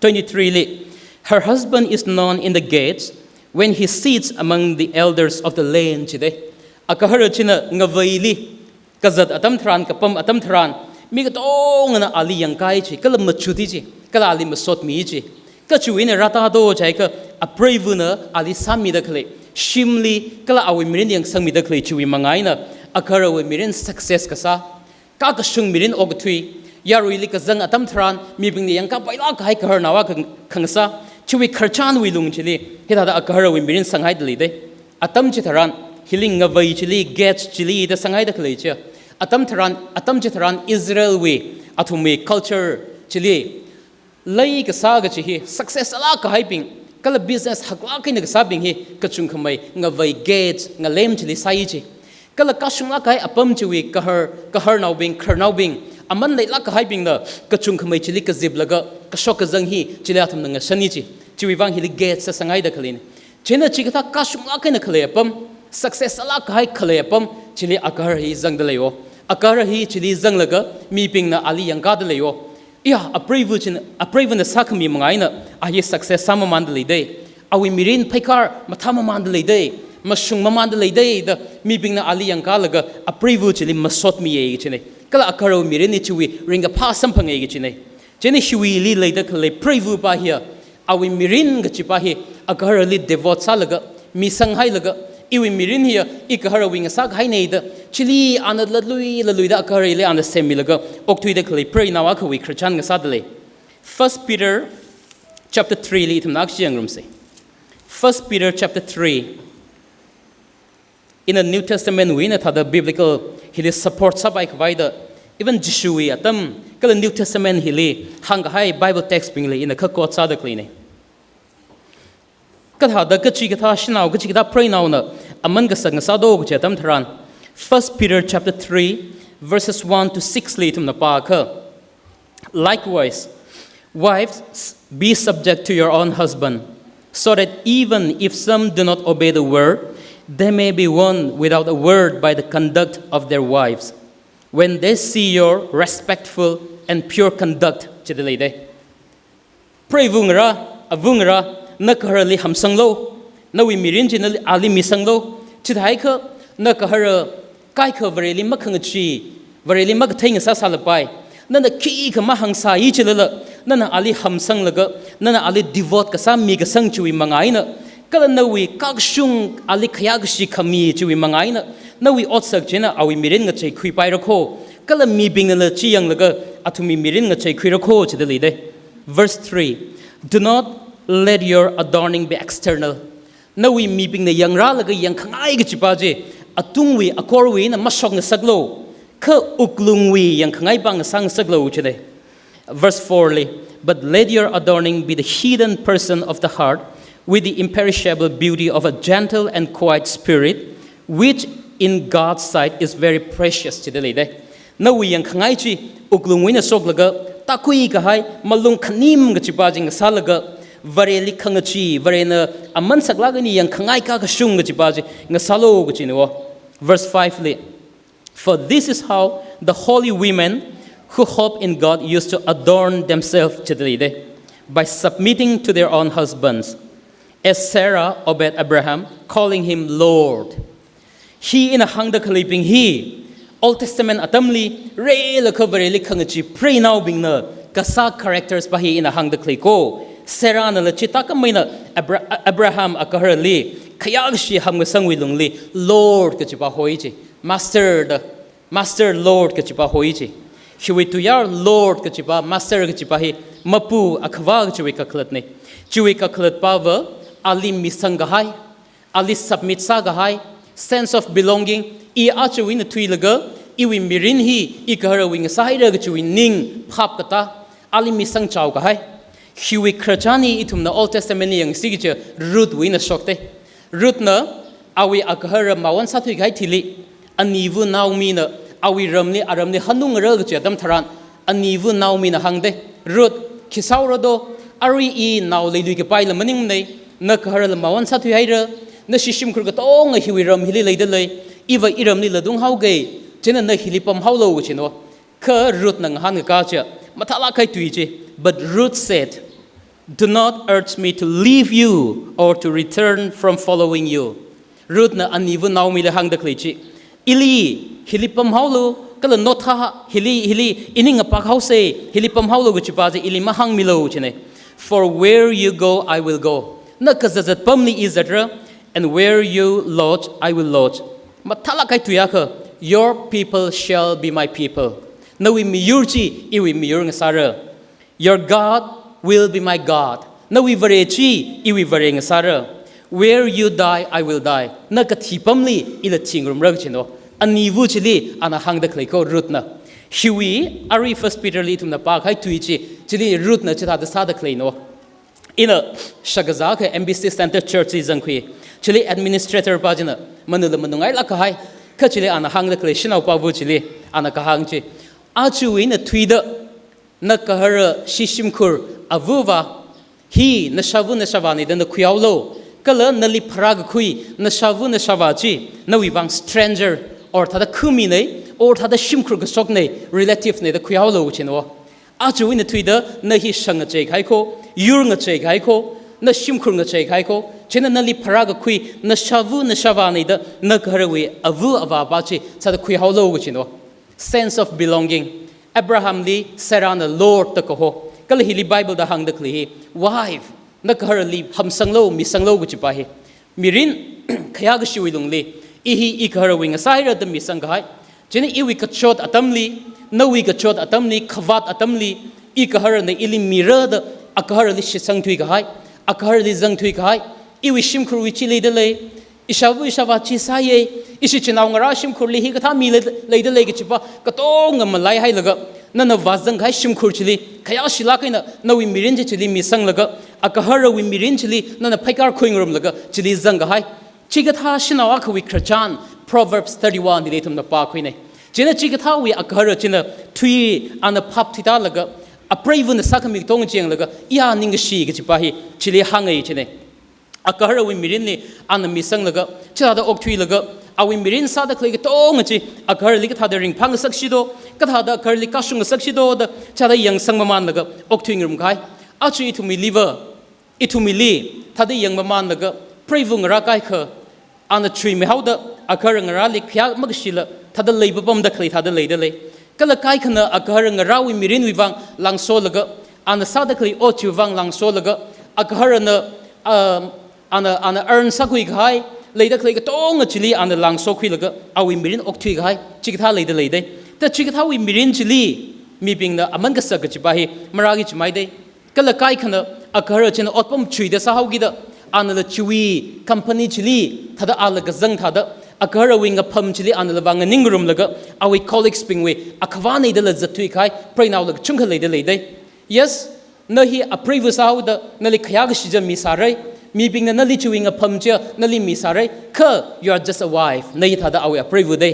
twenty-three li, her husband is known in the gates when he sits among the elders of the land chi de. Agahara china ngaveili kazat atam tharan, kapam atam tharan, mi katongana ali yangkai chi, kala machuti chi, kala ali masotmi chi. Kachiwui eina rātā do jiakha, apreivana ali sāmida khalei, shimli, kala awui mirin yangsangmida khalei chiwui manga eina, agaharawui mirin success kasā, kakashung mirin okathui, Yaruili kazang atam tharan, mibingna yangkapailāk kahai gaharnao akha khangasā, chiwui khararchanwui lung chili, hithāda agaharawui mirin sanghaida leidei. Atam chitharan, hili ngavei chili, gate chili da sanghaida khalei chi. Atam tharan, atam chitharan Israelwui, athumwui culture chili, lei kasā kachi hi, success alāk kahaibing, kala business haklāk eina kasābing hi, kachungkhamei ngavei gate, ngalem chili sāi chi. Kala kashunglāk kahai apam chiwui gahar, gaharnaobing, khararnaobing, aman leilāk kahaibingna, kachungkhamei chili kaziplaga, kashok kazang hi, chili athumna ngashani chi. Chiwui vang hili gate sāsanghaida khaleina. Chieina chikathā kashunglāk eina khalei apam, success alāk kahai khalei apam, chili agahar hi zangda leiyo. Agahar hi chili zanglaga, mibingna ali yangkāda leiyo. Iya, apreiva china, apreivana sākhami manga eina, a hi success sāmamānda leidei. Awui mirin pheikar mathāmamānda leidei. Mashungmamānda leidei da, mibingna ali yangkālaga, apreiva chili masotmiya kachina. Kala agaharawui mirin hi chiwui ringkaphā samphanga kachina. Chieina hiwuili leida khalei preiva pa hiya, awui mirin kachipa hi, agaharali devote sālaga, mi sanghailaga, iwui mirin hiya, igaharawui ngasā kahaina da, chili ana latluilaluida agaharali ana semmilaga, okthuida khalei preinao akhawui khararchan ngasāda lei. First Peter chapter three li ithumna akshi yangrumsa. First Peter chapter three. Ina New Testament wui eina thāda biblical hili support sāpai khavai da, even Jishuwui atam, kala New Testament hili hāngkahai Bible text bingli ina kha quote sāda khaleina. Kathāda kachikathā shanao, kachikathā preinaona aman kasak ngasādo kachi atam tharan, First Peter chapter three, verses one to six li ithumna pākha. Likewise, wives, be subject to your own husband, so that even if some do not obey the word, they may be won without a word by the conduct of their wives, when they see your respectful and pure conduct, chida leidei. Preiva ngarā, ava ngarā, na gaharali hamsanglu, nawui mirin chi nali ali misanglu, chithākha, na gahara kaikha Vareli makhangachee, Vareli makathei ngasā sālapai. Nana khikha mahāngsāi chilala, nana ali hamsanglaga, nana ali devote kasā mi kasang chiwui manga eina, kala nawui kakashung ali khayākashi khami chiwui manga eina, nawui otsak china awui mirin ngacheikhuipaira kho, kala mibingnala chi yanglaga, athumwui mirin ngacheikhuira kho chida leidei. Verse three, do not let your adorning be external. Nawui mibingna yangrālaga yangkhangai kachipa chi, atungwui akorwui eina mashok ngasaklu, kha wuklungwui yangkhangai pa ngasā ngasaklu chida. Verse four li, but let your adorning be the hidden person of the heart, with the imperishable beauty of a gentle and quiet spirit, which in God's sight is very precious, chida leidei. Nawui yangkhangai chi, wuklungwui eina shoklaga, tākhui kahai, malung khanim kachipa chi ngasālaga, Vareli khangachee, Varena aman saklāk eina yangkhangai kakashung kachipa chi ngasālu kachina wo. Verse five li, for this is how the holy women who hope in God used to adorn themselves, chida leidei, by submitting to their own husbands, as Sarah obeyed Abraham, calling him Lord. Hi ina hāngda khaleibing hi, Old Testament atamli, reilakha Vareli khangachee preinaobingna kasā characters pa hi ina hāngda khalei kho. Sarahnala chithākhameina Abra-, Abraham agaharali, khayākashi hamkasangwui lungli, Lord kachipa hoi chi, Master da, Master, Lord kachipa hoi chi. Hiwui tuiyār Lord kachipa, Master kachipa hi, mapu, akhava kachiwui kakhalatna. Chiwui kakhalat pava, ali misang kahai, ali submit sākahai, sense of belonging, i aja eina thuilaga, iwui mirin hi, igaharawui ngasāhaira kachiwui ning phap katā, ali misangchao kahai. Hiwui khararchan hi ithumna Old Testament li yangsi kachi Ruthwui eina shokdei. Ruthna awui agahara mawan sāthui kahai thili, aniva Naomina awui ramli, aramli hanungra kachi atam tharan, aniva Naomina hāngdei, Ruth, khi sāhaora do, arui i nao leilui kapaila maningmanei, na gaharala mawan sāthuihaira, nashi shimkhur katonga hiwui ram hili leida lei, iva iramli ladung haoga, chieina na hili pamhaolu kachina wo. Kha Ruthna ngahānkakā chi, mathālāk kahai tui chi. But Ruth said, do not urge me to leave you or to return from following you. Ruthna aniva Naomili hāngda khalei chi, ili hili pamhaolu, kala notha hili, hili ining apak haosa, hili pamhaolu kachipa chi ili mahāngmilu china. For where you go, I will go. Na kazat zat pamli i zatra, and where you lodge, I will lodge. Mathālāk kahai tui akha, your people shall be my people. Nawui miyur chi iwui miyur ngasāra. Your God will be my God. Nawui Vare chi iwui Vare ngasāra. Where you die, I will die. Na kathi pamli ila thingarumra kachino. Anivu chili ana hāngda khalei ko Ruthna. Hiwui arui First Peter li ithumna pākahai tui chi, chili Ruthna chithāda sāda khaleino. Ina shakazā akha M B C Center Church li zangkhui. Chili administrator pa china manula manungailāk kahai. Kha chili ana hāngda khalei shanaopāvu chili ana kahāng chi. Aja ina thuida, na gahara shishimkhur avāva hi nashavu nashavāna da na khuihaolu. Kala nali pharākakhui nashavu nashavā chi nawui vang stranger, or thāda khamina, or thāda shimkhur kashokna, relative na da khuihaolu chino. Aja ina thuida na hi shang ngachei kahai ko, yur ngachei kahai ko, na shimkhur ngachei kahai ko, china nali pharākakhui nashavu nashavāna da na gaharawui ava avāva chi sāda khuihaolu kachino. Sense of belonging. Abraham li Sarah na Lord da kaho. Kala hili Bible da hāngda khalei hi, wife, na gaharali hamsanglu, misanglu kachipa hi. Mirin, khayākashiwui lungli, i hi i gaharawui ngasāhaira da misang kahai. China iwui kachot atamli, nawui kachot atamli, khavāt atamli, i gaharana ili mira da agaharali shitsang thuikahai, agaharali zang thuikahai, iwui shimkhurwui chi leida lei, ishavu ishavā chi sāya, ishi chinao ngarā shimkhurli hikathā mi lei, leida lei kachipa katonga malaihailaga, nana vāzang kahai shimkhur chili, khayāshilāk eina nawui mirin chi chili misanglaga, agaharawui mirin chili nana phaikar khuingarumlaga, chili zang kahai. Chikathā shanao akhawui khararchan, Proverbs thirty-one hili ithumna pākhuina. China chikathāwui agahara china thui, ana phap thuitālaga, apreivana sākhami katonga chi yanglaga, ya ningkashi kachipa hi chili hānga china. Agaharawui mirinli ana misanglaga, chithāda okthuilaga, awui mirin sāda khalei katonga chi agaharali kathāda ringphāngasakshido, kathāda agaharali kashungngasakshido da chithāda yangsang mamānlaga okthuingarum kahai. Aja ithumwuiliva, ithumwuili thāda yang mamānlaga, preiva ngarā kaikha, ana chuimehaoda agahara ngarāli khayā makashila thāda leipapamda khalei thāda leida lei. Kala kaikhana agahara ngarāwui mirinwui vang langsolaga, ana sāda khalei ot chiwui vang langsolaga, agaharana, um, ana, ana earn sākhui kahai, leida khalei katonga chili ana langsokhuilaga, awui mirin okthui kahai, chikathā leida leida. Ta chikathāwui mirin chili mibingna aman kasak kachipa hi marāki chimaida. Kala kaikhana agahara china otpam chuida sāhaokida, anala chiwui company chili thāda ala kazang thāda, agaharawui ngapham chili anala vānganingrumlaga, awui colleagues bingwui akhavāna dala zatthui kahai preinaola kachungkha leida leida. Yes, na hi apreiva sāhaoda nali khayākashi chi misāra, mibingna nali chiwui ngapham chi nali misāra, kha you are just a wife, na hi thāda awui apreiva da.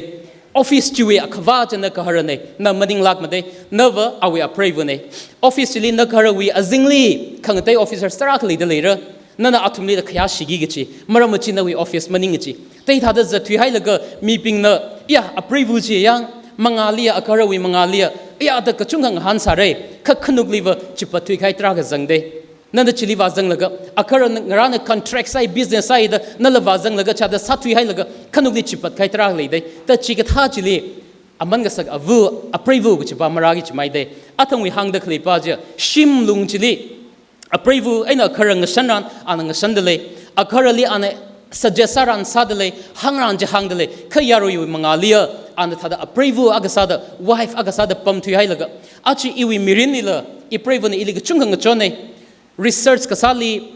Office chiwui akhavā chi na gaharana, na maninglākmada, nava awui apreivana. Office chili na gaharawui azingli khangatei officer tarākha leida leira, nana athumlila khayāshiki kachi, maram chi nawui office maning kachi. Ta hithāda zatthuihailaga mibingna, ya, apreiva chi yang, mangāliya, agaharawui mangāliya, ya da kachungkha ngahān sāra, kha khanukliva chipat thuikahai tarākha zangda. Nana chili vāzanglaga, agahara ngarāna contract sāi, business sāi da, nala vāzanglaga chithāda sāthuihailaga, khanukli chipat kahai tarākha leida. Ta chikathā chili, aman kasak ava, apreiva kachipa marāki chimaida. Athangwui hāngda khaleipa chi, shimlung chili, apreiva eina agahara ngashanran, ana ngashanda lei. Agaharali ana suggest sāran sāda lei, hāngran chi hāngda lei. Kha yaruiwui mangāliya, ana thāda apreiva akha sāda, wife akha sāda pamthuihailaga, aja iwui mirinlila, ipreivana ili kachungkha ngachonna. Research kasāli,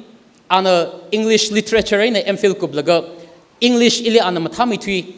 ana English literature eina M Phil kuplaga, English ili ana mathāmeithui.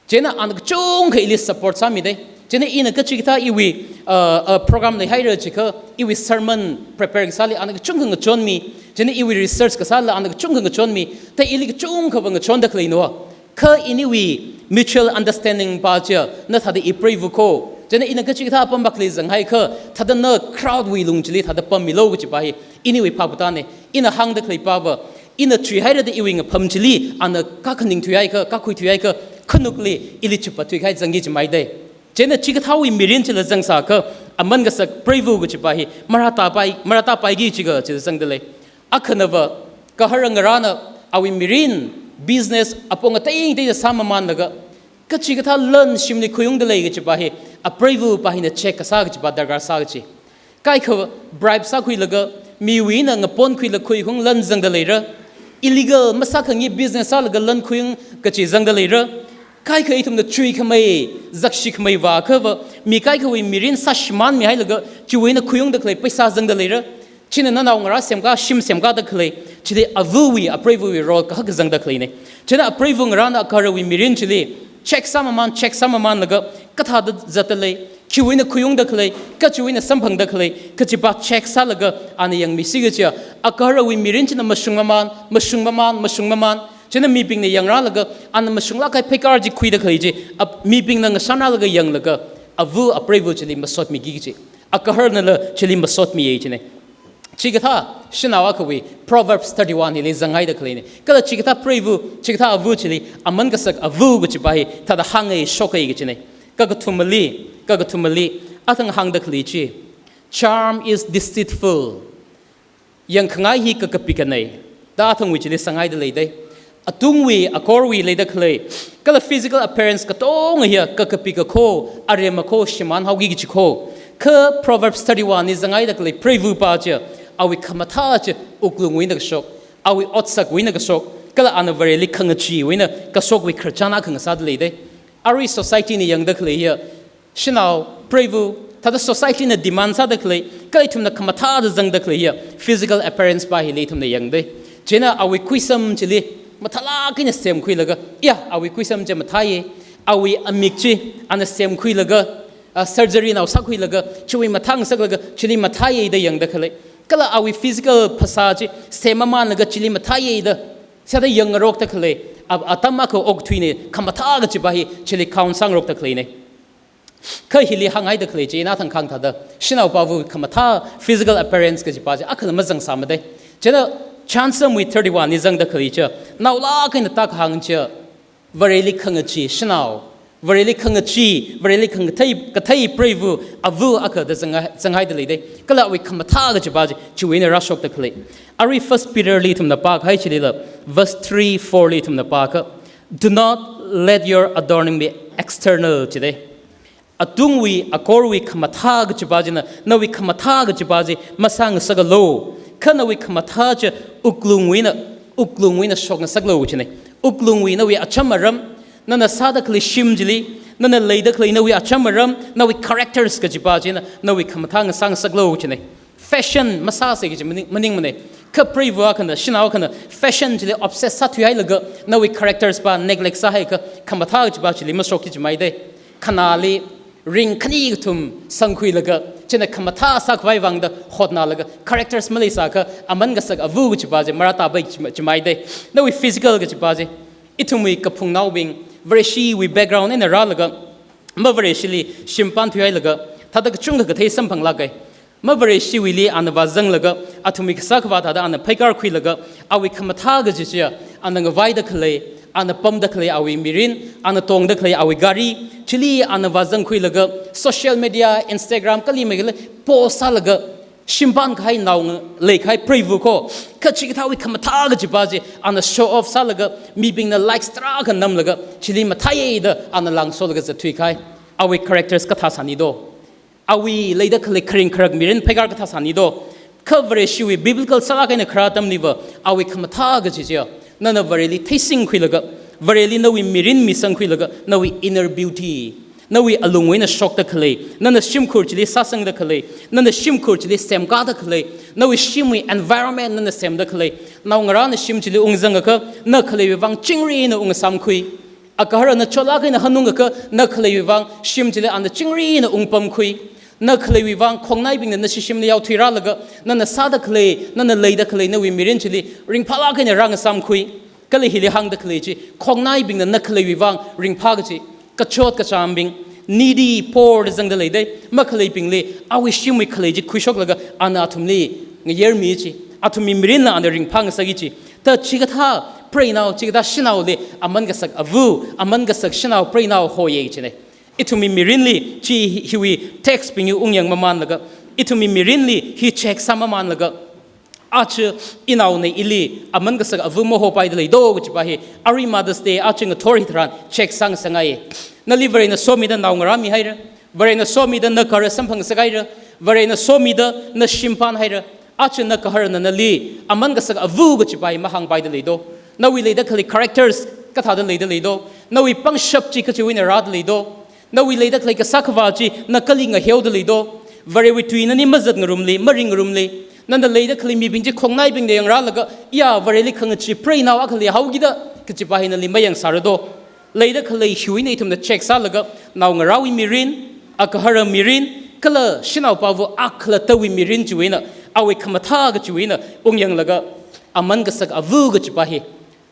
China ana kachungkha ili support sāmida. China ina kachikathā iwui, uh, uh, program leihaira chiakha, iwui sermon prepare kasāli ana kachungkha ngachonmi. China iwui research kasāla ana kachungkha ngachonmi. Ta ili kachungkhava ngachonda khaleino. Kha iniwui mutual understanding pa chi, na thāda ipreiva ko. China ina kachikathā apam makli zanghaikha, thāda na crowd wui lung chili thāda pammilu kachipa hi, iniwui phapatane. Ina hāngda khaleipava, ina chuihaira da iwui ngapham chili, ana kakhaning thuihaikha, kakhui thuihaikha, khanukli ili chipat thuikahai zangki chimaida. China chikathāwui mirin chila zangsākha, aman kasak preiva kachipa hi, marātāpai, marātāpaiki chiakha, chila zangda lei. Akhanava, gahara ngarāna, awui mirin, business, apong atei atei sāmamānlaga, kachikathā lan shimli khuiungda lei kachipa hi, apreiva pa hina check kasā kachipa darkar sā kachi. Kaikha bribe sākhuilaga, miwui eina ngaponkhuilaga khuiung lan zangda leira. Illegal masākhangai business sālaga lan khuiung kachi zangda leira. Kaikha ithumna chuikhamei, zakshikhamei vākhava, mi kaikhawui mirin sāshimānmihailaga, chiwui eina khuiungda khalei, paisa zangda leira. China nanao ngarā semkā, shim semkāda khalei, chili avawui, apreivawui role kahak zangda khaleina. China apreiva ngarāna agaharawui mirin chili, check sāmamān, check sāmamānlaga, kathāda zatda lei, khiwui eina khuiungda khalei, kha chiwui eina samphangda khalei, kajipa check sālaga, ana yangmisi kajiya, agaharawui mirin china mashungmamān, mashungmamān, mashungmamān. China mibingna yangrālaga, ana mashunglāk kahai pheikar chi khuida khalei chi, ap-, mibingna ngashanrālaga yanglaga, ava apreiva chili masotmiki kaji. Agaharnala chili masotmiya jina. Chikathā, shanao akhawui, Proverbs thirty-one hili zanghaida khaleina. Kala chikathā preiva, chikathā ava chili, aman kasak ava kajipa hi, thāda hāngngai shokhai kajina. Kakathumali, kakathumali, athang hāngda khalei chi. Charm is deceitful. Yangkhangai hi kakapikana, da athangwui chili sanghaida leida. Atungwui, akorwui leida khalei, kala physical appearance katonga hiya kakapikakho, aremmakho, shimānhaoki kaji kho. Kha Proverbs thirty-one li zanghaida khalei preiva pa chi, awui khamathā chi wuklungwui eina kashok, awui otsakwui eina kashok, kala ana Vareli khangacheewui eina kashokwui khararchan akha ngasāda leida. Arui society na yangda khalei hiya, shanao, preiva, thāda society na demand sāda khalei, kala ithumna khamathāda zangda khalei hiya, physical appearance pa hili ithumna yangda. China awui khuisam chili, mathālāk eina semkhuilaga, ya, awui khuisam chi mathāya, awui amik chi, ana semkhuilaga, ah, surgery nao sākhuilaga, chiwui mathāngasaklaga, chili mathāya da yangda khalei. Kala awui physical phasā chi, semmamānlaga chili mathāya da, sāda yangngarokda khalei, a-, atam akha okathuina, khamathā kajipa hi, chili count sāngarokda khaleina. Kha hili hānghaida khalei chi, ina thangkhang thāda, shanao pava khamathā physical appearance kajipa chi, akhala mazangsāmada. China Chantsamwui thirty-one li zangda khalei chi, naolāk eina tākahāng chi, Vareli khangachee, shanao, Vareli khangachee, Vareli khangathei, kathei preiva, ava akha da zangha-, zanghaida leida. Kala awui khamathā kajipa chi, chiwui eina rāshokda khalei. Arui First Peter li ithumna pākahai chilila, verse three, four li ithumna pākha, "Do not let your adorning be external," jida. Atungwui, akorwui khamathā kajipa china, nawui khamathā kajipa chi masāngasakalu. Kha nawui khamathā chi wuklungwui eina, wuklungwui eina shokngasaklu jina. Wuklungwui nawui acham aram, nana sāda khalei shim chili, nana leida khalei nawui acham aram, nawui characters kajipa china, nawui khamathā ngasāngasaklu jina. Fashion masāsa kaji maning, maningmana. Kha preiva akhana, shanao akhana, fashion chili obsess sāthuihailaga, nawui characters pa neglect sāhaiakha, khamathā kajipa chili mashokki jimaida. Khanāli, ring khani kathum sangkhuilaga, china khamathā sākhavai vangda hotnālaga, characters maleisāakha, aman kasak ava kajipa chi, marātāpai jima-, jimaida. Nawui physical kajipa chi, ithumwui kaphungnaobing, Vareshiwui background eina rālaga, mavareshili, shimpānthuihailaga, thāda kachungkha kathei samphanglāka. Mavareshiwuili ana vāzanglaga, athumwui kasā khavā thāda ana pheikar khuilaga, awui khamathā kaji chiya, ana ngavaida khalei, ana pamda khalei awui mirin, ana tongda khalei awui gari, chili ana vāzangkhuilaga, social media, Instagram, kali maikali, post sālaga, shimpānkahai nao nga-, leikahai preiva kho, kha chikathāwui khamathā kajipa chi, ana show off sālaga, mibingna likes tarākha namlaga, chili mathāya da, ana langsolaga zatthuikahai, awui characters kathā sāni do. Awui leida khalei kharing kharak mirin pheikar kathā sāni do. Kha Vareshiwui biblical sālāk eina kharā atamliva, awui khamathā kaji chiya, nana Vareli theisingkhuilaga, Vareli nawui mirin misangkhuilaga, nawui inner beauty, nawui alungwui eina shokda khalei, nana shimkhur chili sāsangda khalei, nana shimkhur chili semkāda khalei, nawui shimwui environment nana semda khalei, naongarāna shim chili ungzangakha, na khaleiwui vang chingri eina ungsamkhui. Agaharana chotlāk eina hanungakha, na khaleiwui vang shim chili ana chingri eina ungpamkhui. Na khaleiwui vang khongnaibingna nashi shimli yaothuirālaga, nana sāda khalei, nana leida khalei nawui mirin chili ringphālāk eina rāngasamkhui. Kala hili hāngda khalei chi, khongnaibingna na khaleiwui vang ringphā kaji, kachot kachāmbing, needy, poor da zangda leida, makhaleibingli, awui shimwui khalei chi khuishoklaga, ana athumli ngayermi chi, athumwui mirinla ana ringphāngasaki chi. Ta chikathā preinao, chikathā shanaoli, aman kasak ava, aman kasak shanao preinao hoya china. Ithumwui mirinli, chi hi-, hiwui text bing hi ungyangmamānlaga, ithumwui mirinli, hi check sāmamānlaga, aja inaona ili, aman kasak ava mahopaida lei do kajipa hi, arui Mother's Day, aja ngathor hitharan, check sāngasakngai. Nali Varena somida naongarā mihaira, Varena somida nagahara samphangsahaira, Varena somida na shimpānhaira, aja nagaharana nali, aman kasak ava kajipa hi mahāngpaida lei do. Nawui leida khalei characters, kathāda leida leido? Nawui pangshap chi kachiwui eina rāda leido? Nawui leida khalei kasā khavā chi na kali ngaheoda leido? Varewui tui nani mazat ngarumli, maring ngarumli, nana leida khalei mibing chi khongnaibingna yangrālaga, iya, Vareli khangachee preinao akhali haokida kachipa hi nali mayangsārado? Leida khalei hiwui eina ithumna check sālaga, naongarāwui mirin, agahara mirin, kala shanaopava akhalattawui mirin chiwui eina, awui khamathā kachiwui eina ungyanglaga, aman kasak ava kachipa hi,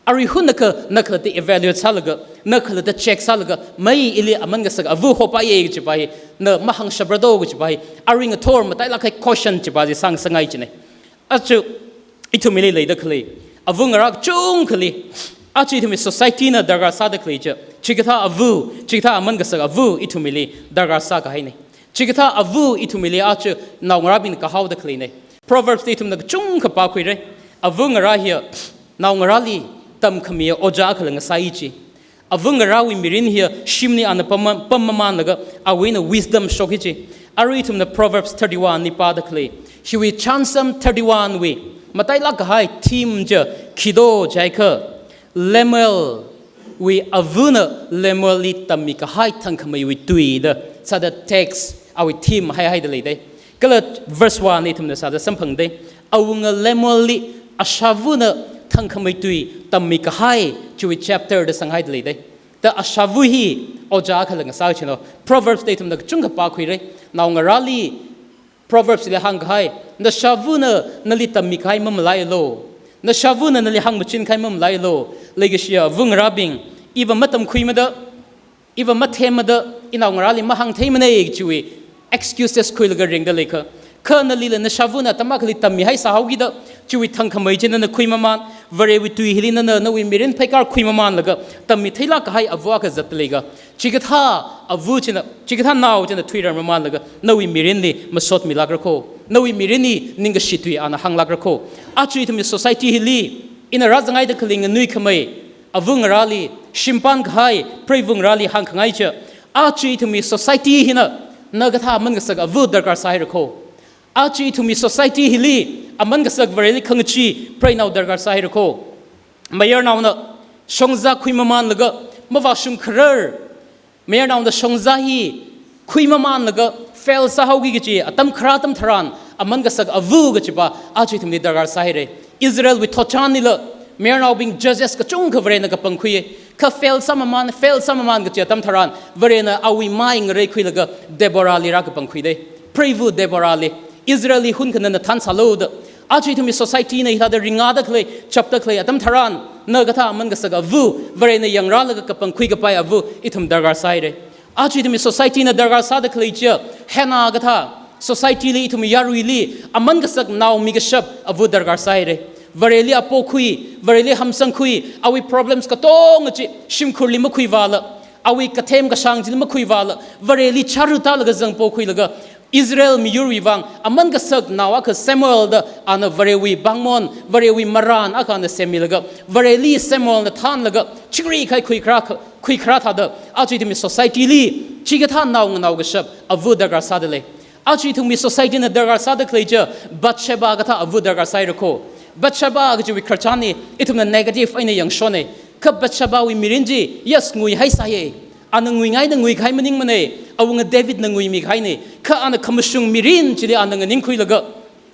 arui hun naka, na khalatta evaluate sālaga, na khalatta check sālaga, mai ili aman kasak ava hopaiya kachipa hi, na mahāngshaprado kachipa hi, arui ngathor matailāk kahai question chipa chi sāngasakngai chine. Aja ithumli leida khalei ava ngarā kachungkhali, aja ithumwui society na darkar sāda khalei chi, chikathā ava, chikathā aman kasak ava ithumli darkar sākahaine. Chikathā ava ithumli aja naongarābingna kahaoda khaleine. Proverbs li ithumna kachungkha pākhuire. Ava ngarā hiya naongarāli tamkhami ojā akhala ngasai chi. Ava ngarāwui mirin hiya shimli ana pam, pam mamanlaga awui eina wisdom shoki chi. Arui ithumna Proverbs thirty-one li pāda khalei, hiwui chānsam thirty-one wui matailāk kahai theme chi khi do jiakha, Lemuelwui avana Lemuelli tammi kahai thangkhameiwui tui da sāda text awui theme haihaida leidei. Kala verse one li ithumna sāda samphangdei. Awunga Lemuelli ashāvana thangkhamei tui tammi kahai chiwui chapter da sanghaida leidei. Da ashāva hi ojā akhala ngasā chino. Proverbs li ithumna kachungkha pākhuire. Naongarāli Proverbs li hāngkahai, nashāvana nali tammi kahai mamalailu, nashāvana nali hāngmachin kahai mamalailu. Leikashiya ava ngarābing, iva matamkhuimada, iva mathemmada, inaongarāli mahāngtheimana chiwui excuses khuilaga ringda leikha, kha nalila nashāvana atam akhali tammihai sāhaokida, chiwui thangkhamei chi nana khuimaman, Varewui tui hili nana nawui mirin pheikar khuimamanlaga, tammi theilāk kahai ava akha zatda leikha, chikathā ava china, chikathā nao china thuirar mamanlaga nawui mirinli masotmilākra kho, nawui mirinli ningkashi tui ana hānglākra kho. Aja ithumwui society hili ina rāzanghaida khalei nganuikhamei, ava ngarāli, shimpān kahai preiva ngarāli hāngkhangai chi, aja ithumwui society hina na kathā aman kasak ava darkar sāhaira kho. Aja ithumwui society hili aman kasak Vareli khangachee preinao darkar sāhaira kho. Mayarnaona shongzā khuimamanlaga, mavāshung kharar, mayarnaona shongzā hi khuimamanlaga fail sāhaoki kachi atam kharā atam tharan, aman kasak ava kachipa aja ithumli darkar sāhaire. Israelwui thotchānlila mayarnaobing judges kachungkha Varena kapangkhuiye. Kha fail sāmaman, fail sāmaman kachi atam tharan, Varena awui mai ngareikhuilaga Deborahli rākapangkhuidei. Preiva Deborahli, Israelli hunkha nana thānsālu da. Aja ithumwui society na hithāda ringda khalei, chapda khalei atam tharan, na kathā aman kasak ava, Varena yangrālaga kapangkhui kapai ava ithum darkar sāhaire. Aja ithumwui society na darkar sāda khalei chi, Hannah kathā, society li ithumwui yaruili aman kasak nao mikashap ava darkar sāhaire. Vareli apokhui, Vareli hamsangkhui, awui problems katonga chi shimkhurli makhuivāla, awui kathem kashāng chili makhuivāla, Vareli chara tālaga zangpokhuilaga, Israel miyurwui vang aman kasak nao akha Samuel da ana Varewui pāngmon, Varewui marān akha ana semmilaga, Vareli Samuelna thānlaga, chingri kahai khuikharā, khuikharā thāda, aja ithumwui society li chikathā nao nganao kashap ava darkar sāda lei. Aja ithumwui society na darkar sāda khalei chi, Bathsheba kathā ava darkar sāhaira kho. Bathsheba kachiwui khararchan hi ithumna negative eina yangshone. Kha Bathshebawui mirin chi, yes, nguihaisāye. Ana nguingaida nguikahai maningmane, awunga Davidna nguimikahaine. Kha ana khamashung mirin chili ana nganingkhuilaga,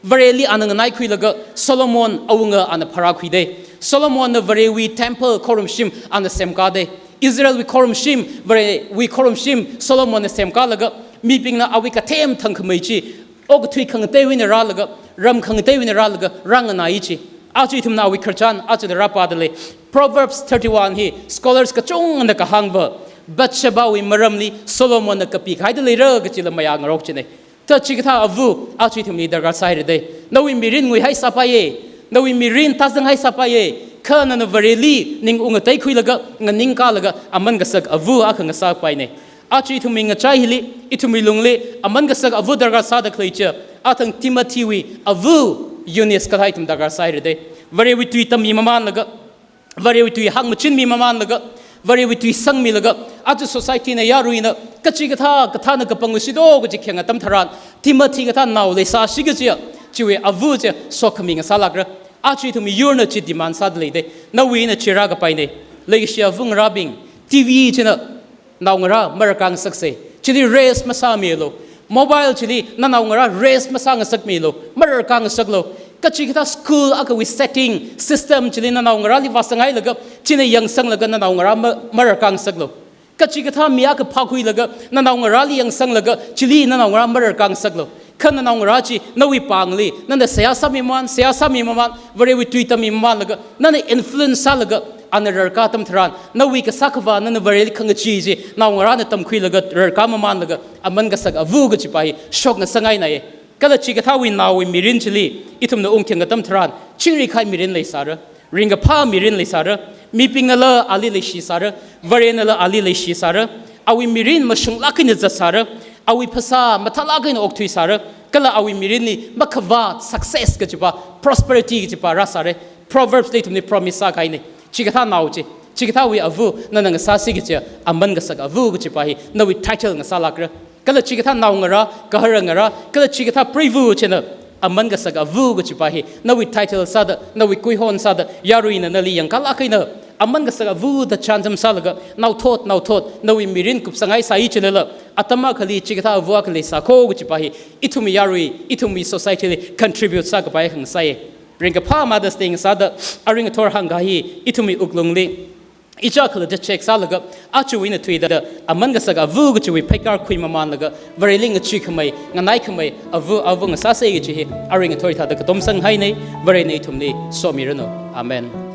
Vareli ana nganaikhuilaga, Solomon awunga ana pharākhuidei. Solomonna Varewui temple khorumshim ana semkādei. Israelwui khorumshim, Varewui khorumshim Solomonna semkālaga, mibingna awui kathem thangkhamei chi okathui khangateiwui eina rālaga, ram khangateiwui eina rālaga rānganai chi. Aja ithumna awui khararchan achila rāpāda lei. Proverbs thirty-one hi scholars kachungana kahāngva, Bathshebawui maramli Solomonna kapikahaida leira kachila mayāngarok chine. Ta chikathā ava aja ithumli darkar sāhaira dei. Nawui mirin nguihaisāpaiye, nawui mirin tāzanghaisāpaiye, kha nana Vareli ning ungateikhuilaga, nganingkālaga, aman kasak ava akha ngasāpaine. Aja ithumwui ngachai hili, ithumwui lungli aman kasak ava darkar sāda khalei chi, athang Timothy wui ava Eunice kathā ithum darkar sāhaira dei. Varewui tui tammimamanlaga, Varewui tui hāngmachinmimamanlaga, Varewui tui sangmilaga, aja society na yaruina kachikathā kathāna kapangluishido kachi khayang atam tharan, Timothy kathā nao leisāsi kachi, chiwui ava chi sokhami ngasālākra. Aja ithumwui yurna chi demand sāda leidei. Nawui eina chi rākapaine. Leishiya vungrabing, T V china naongarā mararkā ngasaksei. Chili race masāmilu. Mobile chili nanaongarā race masāngasakmilu. Mararkā ngasaklu. Kachikathā school akhawui setting, system chili nanaongarāli vāsanghailaga, china yangsanglaga nanaongarā ma-, mararkā ngasaklu. Kachikathā mi akha phākhuilaga, nanaongarāli yangsanglaga, chili nanaongarā mararkā ngasaklu. Kha nanaongarā chi, nawui pāngli, nana seihā sāmi maman, seihā sāmi maman, Varewui tui tammi mamanlaga, nana influence sālaga, ana rarkā atam tharan, nawui kasā khavā, nana Vareli khangachee chi, naongarāna tamkhuilaga, rarkā mamanlaga, aman kasak ava kajipa hi, shokngasakngainai. Kala chikathāwui naowui mirin chili, ithumna ungkheng atam tharan, chingri kahai mirin leisāra, ringkaphā mirin leisāra, mibingnala ali leishisāra, Varenala ali leishisāra, awui mirin mashunglāk eina zatsāra, awui phasā mathālāk eina okthuisāra, kala awui mirinli makhavā success kajipa, prosperity kajipa rāsāra. Proverbs li ithumli promise sākahaina. Chikathā nao chi, chikathāwui ava, nana ngasāsi kaji, aman kasak ava kajipa hi, nawui title ngasālākra. Kala chikathā naongarā, gahara ngarā, kala chikathā preiva china, aman kasak ava kajipa hi, nawui title sāda, nawui kuihon sāda, yaruina nali yangkālāk eina, aman kasak ava da chānjam sālaga, naothot, naothot, nawui mirin kupsanghai sāi chilala, atam akhali chikathā ava akha leisā kho kajipa hi, ithumwui yarui, ithumwui society li contribute sākapai khangasai. Ringkaphā Mother's Day ngasāda, aring athor hāngkahai, ithumwui wuklungli, ichā khalatta check sālaga, aja ina thuida, aman kasak ava kajiwui pheikar khui mamanlaga, Vareli ngacheekhamei, nganaikhamei, ava, ava ngasāsei kaji hi, aring athor thāda katomsanghaina, Varena ithumli somiranu. Amen.